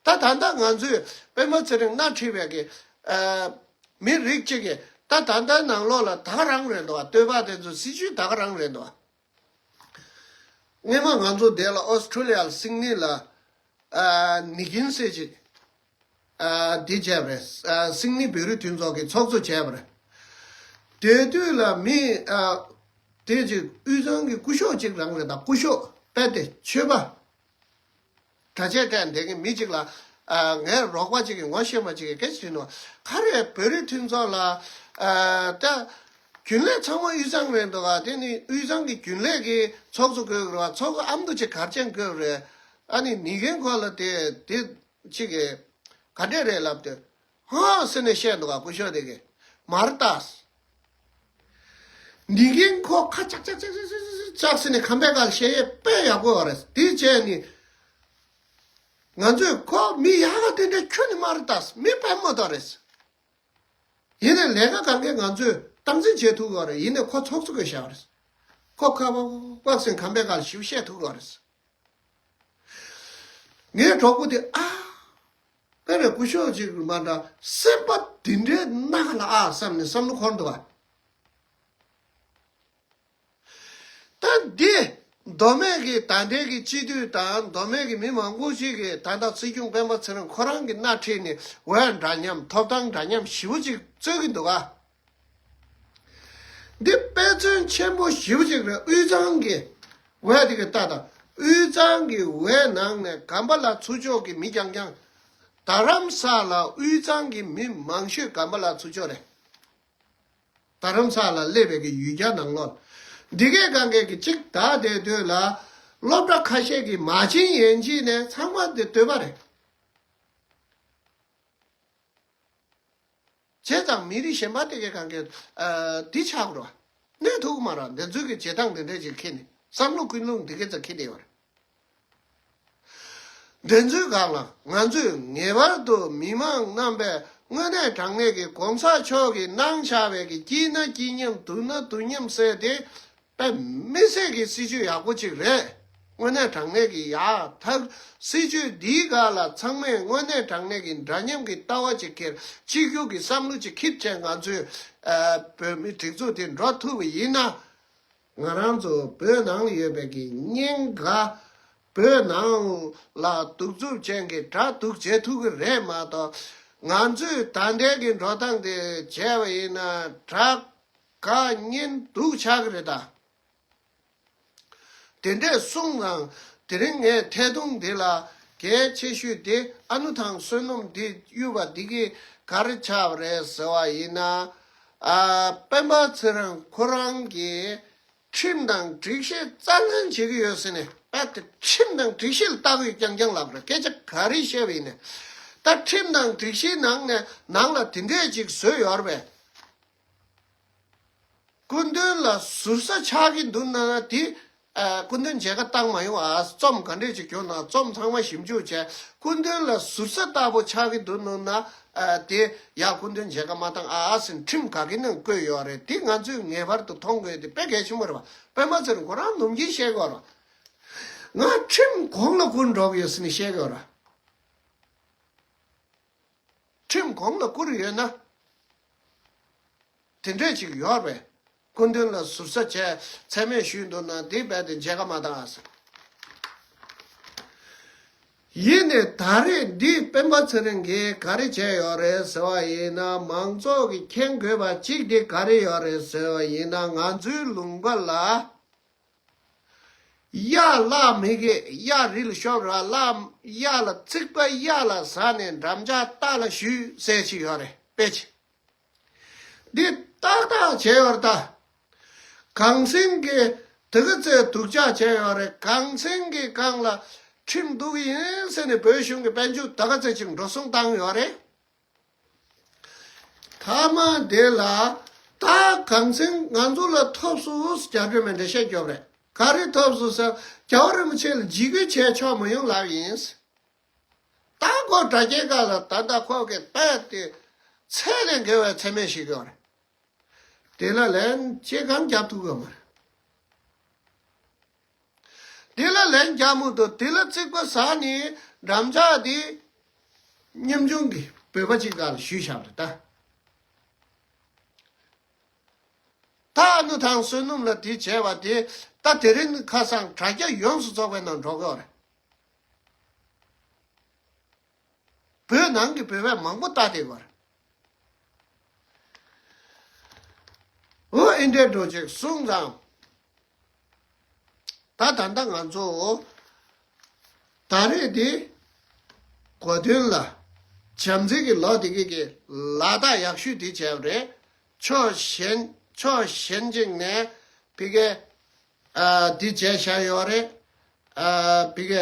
ད་ད་ལྟ་ང་ཚོས་པད་མ་ཚེ་རིང་སྣེ་ཁྲིད་པའི་གི་ཨ་མི་རིགས་གཅིག་གི་ད་ད་ལྟ་ནང་ལོགས་ལ་ད་ག་རང་རེད་འདུག་བ། བསྟོད་པ་དེ་ཚོ་སྲིད་ཇུས་ད་ག་རང་རེད་འདུག་བ། སྔོན་མ་ང་ཚོ་འདི་ལ་ཨོ་སི་ཁྲུ་ལི་ཡ་ལ་སིད་ནི་ལ་ཨ་ནི་གིན་ཟེར་ཅིག་ཨ་འདི་བྱས་པ་རེད། ཨ་སིད་ནི་བོད་རིགས་མཐུན་ཚོགས་ཀྱི་ཚོགས་གཙོ་བྱས་པ་རེད། དེ་དུས་ལ་མི་ཨ་དེ་ཅིག་དབུས་གཙང་གི་སྐུ་ཞབས་ཅིག་རང་རེད། ད་སྐུ་ཞབས་དཔེ་དེ་ཆོས་པ། གྲྭ་ཆས་སྤྲས་བསྡད་མཁན་མི་གཅིག་ལ་ཨ་ངའི་རོགས་པ་གཅིག་གིས་ངོ་ཤེས་པ་གཅིག་གིས་སྐད་ཆ་དྲིས་ནོ། ག་རེ་བོད་རིགས་མཐུན་ཚོགས་ལ་ཨ་ད་རྒྱུན་ལས་ཚང་མ་དབུས་གཙང་རེད་འདུག་ག་དེ་ནི་དབུས་གཙང་གི་རྒྱུན་ལས་ཀྱི་ཚོགས་གཙོ་དགོས་རེད་བ། ཚོགས་གཙོ་ཨ་མདོ་ཅིག་གར་ཅན་དགོས་རེད། ཨ་ནི་ནི་གིན་ཁོ་ལ་དེ་དེ་གཅིག་གིས་ག་འདྲས་རེད་ལབ་དུས། ཧོ་ཟེར་ནས་བཤད་འདུག་ག་སྐུ་ཞབས་དེ་གིས་མ་རེད་ད། འདི་གིན་ཁོ་ཁ་ཅག་ཅག་ཅག་ཅག་ཅག་ཟེར་ནས་ཁམས་པའི་སྐད་བཤད་ཡས་དཔེ་ཡག་པོ་ཡོད་རེད། དེ་བྱས་ནི་ང་ཚོས་ཁོ་མི་ཡག་ག་དེ་འདྲ་ཁྱོན་ནས་མ་རེད་ད། མི་དཔེ་མོ་ད་རེད། ཡིན་ནའི་ལས་ཀ་གང་གས་ང་ཚོས་སྟངས་འཛིན་བྱེད་ཐུབ་ཀྱི་ཡོད་རེད། ཡིན་ནའི་ཁོ་ཚོགས་གཙོ་གིས་བཞག་རེད། ཁོ་ཁ་པག་པག་ཟེར་ཁམས་པའི་སྐད་ཞིབ་བཤད་ཐུབ་ཀྱི་ཡོད་རེད། ངའི་གྲོགས་པོ་དེ་ཨ། དཔེ་རེད། སྐུ་ཞབས་ཅིག་མ་འདྲ་སེམས་པ་འདི་འདྲའི་གནག་ལ་ཨ་བསམ་ནས་བསམ་བློ་འཁོར་འདུག་བ། ད་འདི་མདོ་སྨད་ཀྱི་ད་ལྟའི་གི་སྤྱི་འཐུས་དང་མདོ་སྨད་ཀྱི་མི་མང་པོ་ཞིག་གིས་ད་ལྟ་སྲིད་སྐྱོང་སྤེན་པ་ཚེ་རིང་ཁོ་རང་གི་སྣེ་ཁྲིད་ནས་འོས་འདྲ་མཉམ་ཐོབ་ཐང་འདྲ་མཉམ་ཞེ་པོ་ཅིག་རྩོད་ཀྱི་འདུག་ག་འདི་དཔེ་མཚོན་ཆེན་པོ་ཞེ་པོ་ཅིག་རེད། དབུས་གཙང་གི་འོས་དེ་གི་ལྟ་དང་། དབུས་གཙང་གི་འོས་ནང་ནས་གམ་པ་ལ་ཚུར་ཕྱོགས་ཀྱི་མི་རྐྱང་རྐྱང་། རྡ་རམ་ས་ལ་དབུས་གཙང་གི་མི་མང་ཤོས་གམ་པ་ལ་ཚུར་ཕྱོགས་རེད། རྡ་རམ་ས་ལ་སླེབས་པའི་གི་ཡུལ་གྱར་ནང་ལོགས་འདི་གའི་གང་གའི་གི་གཅིག་ད་དེ་དུས་ལ་སློབ་གྲྭ་ཁ་ཤས་ཀྱི་མ་བྱན་ཡན་ཆད་ནས་ཚང་མ་དེ་སྟོད་པ་རེད། བྱས་ཙང་མི་རིགས་གཞན་པ་དེ་གའི་གང་གའི་ཨ་འདི་ཆགས་རོ། གནས་ཐུབ་ཀྱི་མ་རེད། འདི་ཚོའི་གི་བྱེད་སྟངས་དེ་འདྲས་ཅིག་འཁྱེར་ནས་བསམ་བློ་ཀུན་སློང་འདི་གའི་ཙམ་འཁྱེར་བསྡད་ཡོད་རེད། འདི་ཚོའི་སྒང་ལ་ང་ཚོས་ངེས་པར་དུ་མི་མང་རྣམ་པས་དངོས་གནས་དྲང་གནས་ཀྱི་གོང་ས་མཆོག་གིས་གནང་བཞག་པའི་གི་སྐྱིད་ན་སྐྱིད་མཉམ་སྡུག་ན་སྡུག་མཉམ་ཟེར་དེ་དཔེ་མི་སྲིད་ཀྱི་སྲིད་ཇུས་ཡག་པོ་ཅིག་རེད། དངོས་གནས་དྲང་གནས་ཀྱི་ཡག་ཐག་སྲིད་ཇུས་འདིའི་སྒང་ལ་ཚང་མས་དངོས་གནས་དྲང་གནས་ཀྱི་འདྲ་མཉམ་གྱི་ལྟ་བ་ཅིག་འཁྱེར། གཅིག་གྱུར་གྱི་བསམ་བློ་ཅིག་འཁྱེར་བྱས་ང་ཚོས་ཨ་བོད་མི་སྒྲིག་འཛུགས་དེ་འགྲོ་ཐུབ་པ་ཡིན་ན། ང་རང་ཚོ་བོད་ནང་ལ་ཡོད་པའི་གི་ཉེན་ཁ། བོད་ནང་ལ་གདུག་རྩུབ་ཅན་གྱི་དགྲ་སྡུག་བྱེད་ཐུབ་ཀྱི་རེད་མ་གཏོགས། ང་ཚོས་ད་ལྟའི་གི་འགྲོ་སྟངས་དེ་བྱས་པ་ཡིན་ན་དགྲ་དགའ་གཉེན་སྡུག་ཆགས་ཀྱི་རེད་ད། དེ་འདྲས་གསུངས་ཙང་དེ་རིང་ངས་ཐད་གཏོང་འདི་ལ་གལ་ཆེ་ཤོས་དེ་ཨ་ནུ་ཐང་བསོད་ནམས་འདི་གཡུས་པ་འདི་གིས་ག་རེ་ཆགས་པ་རེད་ཟེར་བ་ཡིན་ན། ཨ་སྤེན་པ་ཚེ་རིང་ཁོ་རང་གིས་ཁྲིམས་དང་སྒྲིག་གཞི་རྩ་འཛིན་བྱེད་ཀྱི་ཡོད་ཟེར་ནས། རྦད་དེ་ཁྲིམས་དང་སྒྲིག་གཞི་ལ་ལྟ་གི་རྐྱང་རྐྱང་ལབ་རེད། སྐད་ཆ་ག་རེ་བཤད་པ་ཡིན་ནས། ད་ཁྲིམས་དང་སྒྲིག་གཞིའི་ནང་ནས་ནང་ལ་དེ་འདྲས་ཅིག་བཟོས་ཡོད་རེད་པས། སྐུ་མདུན་ལ་ཟུར་ཟ་ཆགས་ཀྱི་འདུག་ན་དེ། ཨ་སྐུ་མདུན་མཇལ་ཁ་བཏང་མ་ཡོང་ཨ། རྩོམ་ག་འདྲས་ཅིག་བྱུང་ན་རྩོམ་ཚང་མ་ཞིབ་འཇུག་བྱས། སྐུ་མདུན་ལ་ཟུར་ཟ་ལྟ་བུ་ཆགས་ཀྱི་འདུག་ན། ཨ་དེ་ཡ་སྐུ་མདུན་མཇལ་ཁ་མ་བཏང་ཨ་ཟེར་ཁྲིམས་ག་གི་ནང་བཀོད་ཡོད་རེད། དེ་ང་ཚོས་ངེས་པར་དུ་མཐོང་དགོས་དེ་དཔེ་གལ་ཆེན་པོ་རེད་པ། པད་མ་ཚེ་རིང་ཁོ་རང་ནམ་རྒྱུན་བཤད་ཀྱི་ཡོད་རེད། ང་ཁྲིམས་གོང་ལ་བཀུར་འགྲོ་གི་ཡོད་ཟེར་ནས་བཤད་ཀྱི་ཡོད་རེད། ཁྲིམས་གོང་ལ་བཀུར་ཡོད་ན། དེ་འདྲས་ཅིག་ཡོད་པས། སྐུ་མདུན་ལ་ཟུར་ཟ་བྱས་མཚན་སྨད་ཞུས་འདུག་ན་དེ་རྦད་དེ་མཇལ་ཁ་མ་བཏང་ཨ་ཟེར། ཡིན་ནའི་ད་རེས་འདི་སྤེན་པ་ཚེ་རིང་གིས་ག་རེ་བྱས་ཡོད་རེད་ཟེར་བ་ཡིན་ན། མང་ཚོགས་ཀྱིས་མཁྱེན་དགོས་པ་གཅིག་དེ་ག་རེ་ཡོད་རེད་ཟེར་བ་ཡིན་ན། ང་ཚོའི་ལུང་པ་ལ། གཡག་གླག་མི་དགོས། གཡག་རི་ལ་ཤོར་ར་གླག་གཡག་ལ་རྩིག་པ་གཡག་ལ་ཟ་ནས་འགྲམ་ལྕག་རྟ་ལ་གཞུས་ཟེར་ཞིག་ཡོད་རེད་དཔེ་ཆ། འདི་ཏག་ཏག་བྱས་ཡོད་རེད་ད། གངས་སེང་གིས་དེ་ག་ཚོད་སྡུག་ཅག་བྱས་ཡོད་རེད། གངས་སེང་གི་སྒང་ལ་ཁྲིམས་གཏུག་གི་ཡིན་ཟེར་ནས་བོད་གཞུང་གི་དཔལ་འབྱོར་དེ་ག་ཚོད་ཅིག་འགྲོ་སོང་བཏང་ཡོད་རེད། མཐའ་མ་དེ་ལ་ད་གངས་སེང་ང་ཚོ་ལ་ཐོབ་སོང་རྒྱ་བོད་མི་འདྲ་བཤད་རྒྱོབ་རེད། ག་རེ་ཐོབ་སོང་ཟེར། རྒྱལ་བ་རིན་པོ་ཆེ་ལ་འཇིགས་སྐུལ་བྱས་ཆོག་མ་ཡོང་ལབ་ཡིན། ད་ཁོ་དྲ་རྒྱའི་སྒང་ལ་ད་ལྟ་ཁོ་གི་དཔེ་དེ་ཚད་ལས་འགལ་བའི་མཚན་སྨད་ཞིག་ཡོད་རེད། དེ་ལ་ལན་ཅི་གང་རྒྱབ་ཐུབ་ཀྱི་མ་རེད། དེ་ལ་ལན་རྒྱག་མི་འདུག་དེ་ལ་རྩིག་པ་ཟ་ནི་འགྲམ་ལྕག་དེ་ ཉམ་ཆུང་གི་བོད་པ་གཅིག་སྒང་ལ་ཞུས་བཞག་པ་རེད་ད། ད་ཨ་ནུ་ཐང་བསོད་ནམས་ལ་དེ་བྱས་པ་དེ་ད་དེ་རིང་ཁ་སང་དྲ་རྒྱ་ཡོངས་སུ་རྫོགས་པའི་ནང་འགྲོ་གི་ཡོད་རེད། བོད་ནང་གི་བོད་པ་མང་པོ་ལྟ་བསྡད་ཡོད་རེད། འོ་ཨེ་འདྲས་འགྲོ་ཅིག་གསུངས་ཙང་། ད་ད་ལྟ་ང་ཚོ་ད་རེས་འདི་གོ་དོན་ལ་བྱམས་བརྩེ་གི་ལོ་འདི་གི་གི་ལ་དྭགས་ཡག་ཤོས་འདི་བྱས་པ་རེད། ཕྱོགས་གཞན་ཕྱོགས་གཞན་ཅིག་ནས་ཕ་གི་ཨ་འདི་བྱས་བཞག་ཡོད་རེད། ཨ་ཕ་གི་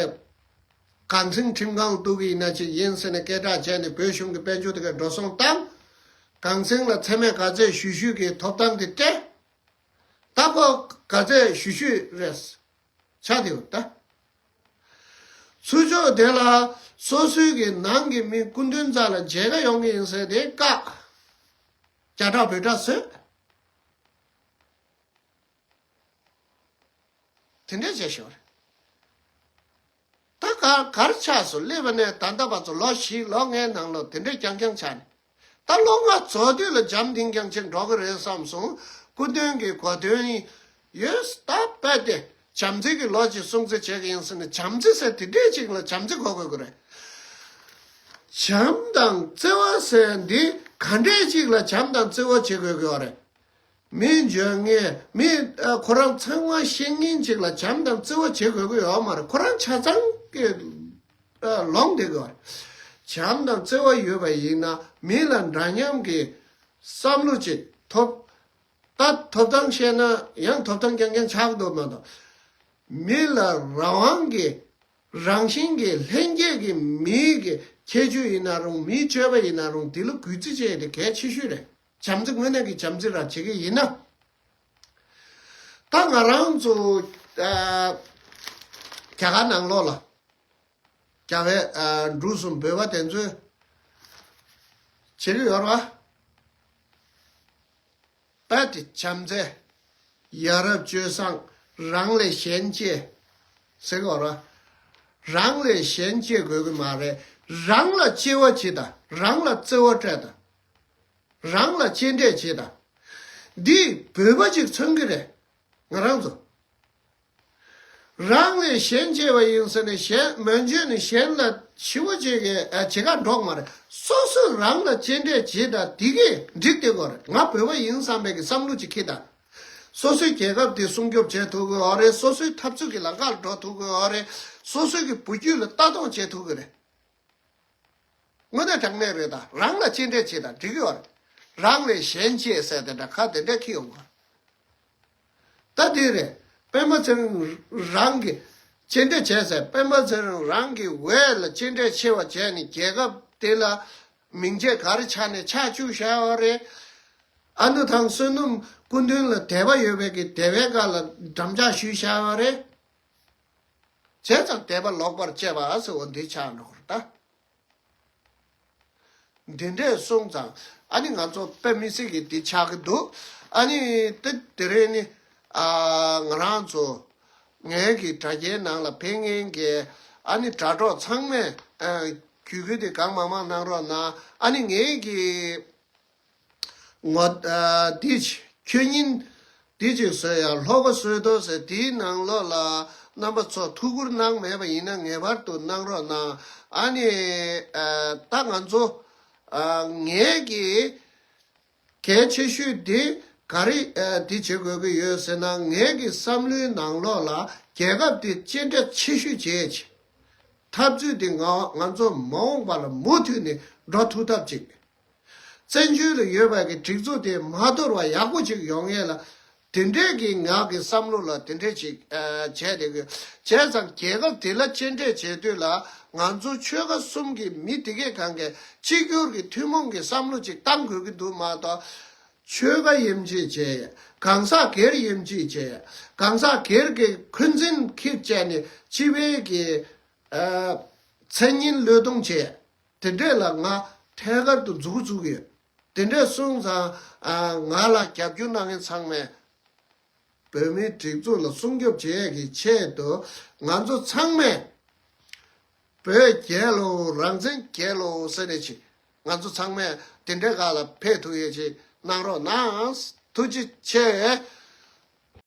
གངས་སེང་ཁྲིམས་ཁང་གཏུག་གི་ཡིན་ན་ཅིག་ཡིན་ཟེར་ནས་སྐད་གྲགས་བྱས་ནས་བོད་གཞུང་གི་དཔལ་འབྱོར་དེ་ག་འགྲོ་སོང་བཏང་། གངས་སེང་ལ་མཚན་སྨད་ག་ཚད་ཞུ་ཞུས་ཀྱི་ཐོབ་ཐང་དེ་སྤྲད། ད་ཁོ་ག་ཚད་ཞུ་ཞུས་རེད། ཆགས་བསྡད་ཡོད་ད། ཚུར་ཕྱོགས་དེ་ལ་སོ་སོའི་གི་ནང་གི་མི་སྐུ་མདུན་རྩ་ལ་མཇལ་ཁ་ཡོང་གི་ཡིན་ཟེར་དེ་བཀག་རྒྱ་གྲགས་བོད་གྲགས་བཟོས། དེ་འདྲས་བྱས་ཤོར། ད་ག་གར་ཆགས་སོང་སླེབས་པ་ནས་ད་ལྟ་བར་དུ་ལོ་བཞི་ལོ་ལྔའི་ནང་ལོ་དེ་འདྲས་རྐྱང་རྐྱང་ཆགས་ནས། ད་ལོ་ལྔ་རྫོགས་དུས་ལ་འཇམ་ཐིང་ཐིང་ཅིག་འགྲོ་གི་རེད་བསམ་སོང་། སྐུ་མདུན་གྱི་གོ་དོན་ཡོད་ད་པས་ཏེ་བྱམས་བརྩེ་གི་ལོ་ཅིག་སྲུང་བརྩི་བྱེད་ཀྱི་ཡིན་ཟེར་ནས་བྱམས་བརྩེ་ཟེར་དེ་འདྲས་ཅིག་ལ་བྱམས་བརྩེ་གོ་དགོས་ཀྱི་རེད། བྱམས་དང་བརྩེ་བ་ཟེར་འདི་ག་འདྲས་ཅིག་ལ་བྱམས་དང་བརྩེ་བ་བྱེད་དགོས་ཀྱི་ཡོད་རེད། མི་འཇོན་མཁན་མི་ཨ་ཁོ་རང་ཚང་མ་ཤེས་མཁན་ཅིག་ལ་བྱམས་དང་བརྩེ་བ་བྱེད་དགོས་ཀྱི་ཡོད་མ་རེད། ཁོ་རང་ཆ་ཚང་གི་ཨ་ལོང་བསྡད་དགོས་རེད། བྱམས་དང་བརྩེ་བ་ཡོད་པ་ཡིན་ན་མི་ལ་འདྲ་མཉམ་གྱི་བསམ་བློ་ཅིག་ཐོབ། ད་ཐོབ་ཐང་བཤད་ན་ཡང་ཐོབ་ཐང་རྐྱང་རྐྱང་ཆགས་འདུག་མ་གཏོགས། མི་ལ་རང་དབང་གི་རང་བཞིན་གྱི་ལྷན་སྐྱེས་ཀྱི་མིའི་གི་ཁྱད་ཆོས་ཡིན་ན་རུང་མིའི་སྤྱོད་པ་ཡིན་ན་རུང་དེ་ལ་གུས་བརྩི་བྱེད་ཡ་དེ་གལ་ཆེ་ཤོས་རེད། བྱམས་བརྩེ་དངོས་གནས་ཀྱི་བྱམས་བརྩེ་རང་བྱེད་ཀྱི་ཡིན་ན། ད་ང་རང་ཚོ་ཨ་རྒྱ་གར་ནང་ལོགས་ལ་རྒྱ་བལ་ཨ་འབྲུག་གསུམ་བོད་པ་དེ་ཚོས་བྱེད་ཀྱི་ཡོད་རེད་བ། དཔལ་དེ་བྱམས་བརྩེ། ཡ་རབས་སྤྱོད་བཟང་། རང་ལས་གཞན་གཅེས། ཟེར་གྱི་ཡོད་རེད། རང་ལས་གཞན་གཅེས་དགོས་ཀྱི་མ་རེད། རང་ལ་གཅེས་པ་བྱེད་དང་རང་ལ་བརྩེ་བ་སྤྲད་དང་། རང་ལ་གཅེས་སྤྲས་བྱེད་དང་། འདི་བོད་པ་ཅིག་མཚོན་གྱི་རེད། ང་རང་ཚོ། རང་ལས་གཞན་གཅེས་པ་ཡིན་ཟེར་ནས་གཞན་མོས་འཇོན་ནས་གཞན་ལ་ཞི་བ་བྱེད་ཀྱི་ཨ་བྱེད་ག་འགྲོ་གི་མ་རེད། སོ་སོས་རང་ལ་གཅེས་སྤྲས་བྱེད་དང་དེ་གས་འགྲིག་བསྡད་དགོས་རེད། ང་བོད་པ་ཡིན་བསམ་པའི་གི་བསམ་བློ་ཅིག་འཁྱེར་དང་། སོ་སོའི་རྒྱལ་ཁབ་དེ་སྲུང་སྐྱོབ་བྱེད་ཐུབ་ཀྱི་ཡོད་རེད། སོ་སོའི་འཐབ་རྩོད་ཀྱི་ལམ་ཁར་འགྲོ་ཐུབ་ཀྱི་ཡོད་རེད། སོ་སོའི་གི་བུ་རྒྱུད་ལ་ལྟ་རྟོག་བྱེད་ཐུབ་ཀྱི་རེད། དངོས་གནས་དྲང་གནས་རེད་ད། རང་ལ་གཅེས་སྤྲས་བྱེད་དང་འགྲིག་གི་ཡོད་རེད། རང་ལས་གཞན་གཅེས་ཟེར་དེ་འདྲ་ཁ་དེ་འདྲ་འཁྱེར་ཡོང་གི་རེད། ད་དེ་རེད། པད་མ་ཚེ་རིང་རང་གིས་གཅེས་སྤྲས་བྱས་ཟེར། པད་མ་ཚེ་རིང་རང་གི་འོས་ལ་གཅེས་སྤྲས་ཆེ་བ་བྱས་ནས་རྒྱལ་ཁབ་དེ་ལ་མིང་ཆད་ག་རེ་ཆགས་ནས་ཆགས་བཅུག་བཞག་ཡོད་རེད། ཨ་ནུ་ཐང་བསོད་ནམས་སྐུ་མདུན་ལ་དད་པ་ཡོད་པའི་གི་དད་པའི་སྒང་ལ་འགྲམ་ལྕག་གཞུས་བཞག་ཡོད་རེད། བྱས་ཙང་དད་པ་ལོག་པར་སྤྱད་པ་ཟེར་བ་འདི་ཆགས་འགྲོ་གི་རེད་ད། འདི་འདྲས་སོང་ཙང་ཨ་ནི་ང་ཚོ་དཔེ་མི་སྲིད་ཀྱི་འདི་ཆགས་ཀྱི་འདུག་ཨ་ནི་དེ་དེ་རིང་ནི་ཨ་ང་རང་ཚོ་ངའི་གི་དྲ་རྒྱའི་ནང་ལ་ཕེབས་མཁན་གྱི་ཨ་ནི་དྲ་གྲོགས་ཚང་མས་ཨ་གུས་གུས་དེ་གང་མང་མང་གནང་རོགས་གནང་། ཨ་ནི་ངའི་གི་ངོ་ཨ་འདི་ཁྱོད་ཉིད་འདི་ཅིག་བཟོས་ཡ་ལྷོ་ཁ་བཟོས་ཏོ་ཟེར། དེའི་ནང་ལོགས་ལ་རྣམ་པ་ཚོ་ཐུགས་ཁུར་གནང་མེད་པ་ཡིན་ན་ངེས་པར་དུ་གནང་རོགས་གནང་། ཨ་ནི་ཨ་ད་ང་ཚོ་ཨ་ངའི་གི་གལ་ཆེ་ཤོས་འདི་ག་རེ་ཨ་འདི་བྱེད་དགོས་ཀྱི་ཡོད་ཟེར་ན། ངའི་གི་བསམ་བློའི་ནང་ལོགས་ལ་རྒྱལ་ཁབ་འདི་གཅེས་སྤྲས་ཆེ་ཤོས་བྱེད་ཅིག་འཐབ་རྩོད་འདི་ང་ང་ཚོ་མ་འོངས་པ་ལ་མུ་མཐུད་ནས་འགྲོ་ཐུབ་ཐབས་ཅིག་བཙན་བྱོལ་ལ་ཡོད་པའི་གི་སྒྲིག་འཛུགས་དེ་མ་དོར་བ་ཡག་པོ་ཅིག་ཡོང་ཡས་ལ། དེ་འདྲས་ཀྱི་ང་གི་བསམ་བློ་ལ་དེ་འདྲས་ཅིག་ཨ་བྱས་བསྡད་དགོས། བྱས་ཙང་རྒྱལ་ཁབ་དེ་ལ་གཅེས་སྤྲས་བྱེད་དུས་ལ་ང་ཚོ་ཆོལ་ཁ་གསུམ་གྱི་མི་དེ་གས་གང་གས་གཅིག་གྱུར་གྱི་ཐུན་མོང་གི་བསམ་བློ་ཅིག་བཏང་དགོས་ཀྱི་འདུག་མ་གཏོགས། ཆོལ་ཁ་དབྱེ་འབྱེད་བྱས། གང་ཟག་སྒེར་དབྱེ་འབྱེད་བྱས། གང་ཟག་སྒེར་གྱི་འཁོན་འཛིན་འཁྱེར་བྱས་ནས་སྤྱི་པའི་གི་ཨ་མཚན་སྙན་བློས་གཏོང་བྱས། དེ་འདྲས་ལ་ང་ཐད་ཀར་དུ་མཛུབ་གུ་བཙུགས་ཡོད། དེ་འདྲས་སོང་ཙང་ཨ་ང་ལ་རྒྱབ་སྐྱོར་གནང་མཁན་ཚང་མས་བོད་མིའི་སྒྲིག་འཛུགས་ལ་སྲུང་སྐྱོབ་བྱེད་ཡས་ཀྱི་ཆེད་དུ་ང་ཚོ་ཚང་མས་ བོད་རྒྱལ་ལོ། རང་བཙན་རྒྱལ་ལོ་ཟེར་ནས་ཅིག་ང་ཚོ་ཚང་མས་དེ་འདྲའི་སྒང་ལ་ཕེབས་ཐུབ་ཡས་ཅིག་གནང་རོགས་གནང་། ཐུགས་རྗེ་ཆེ།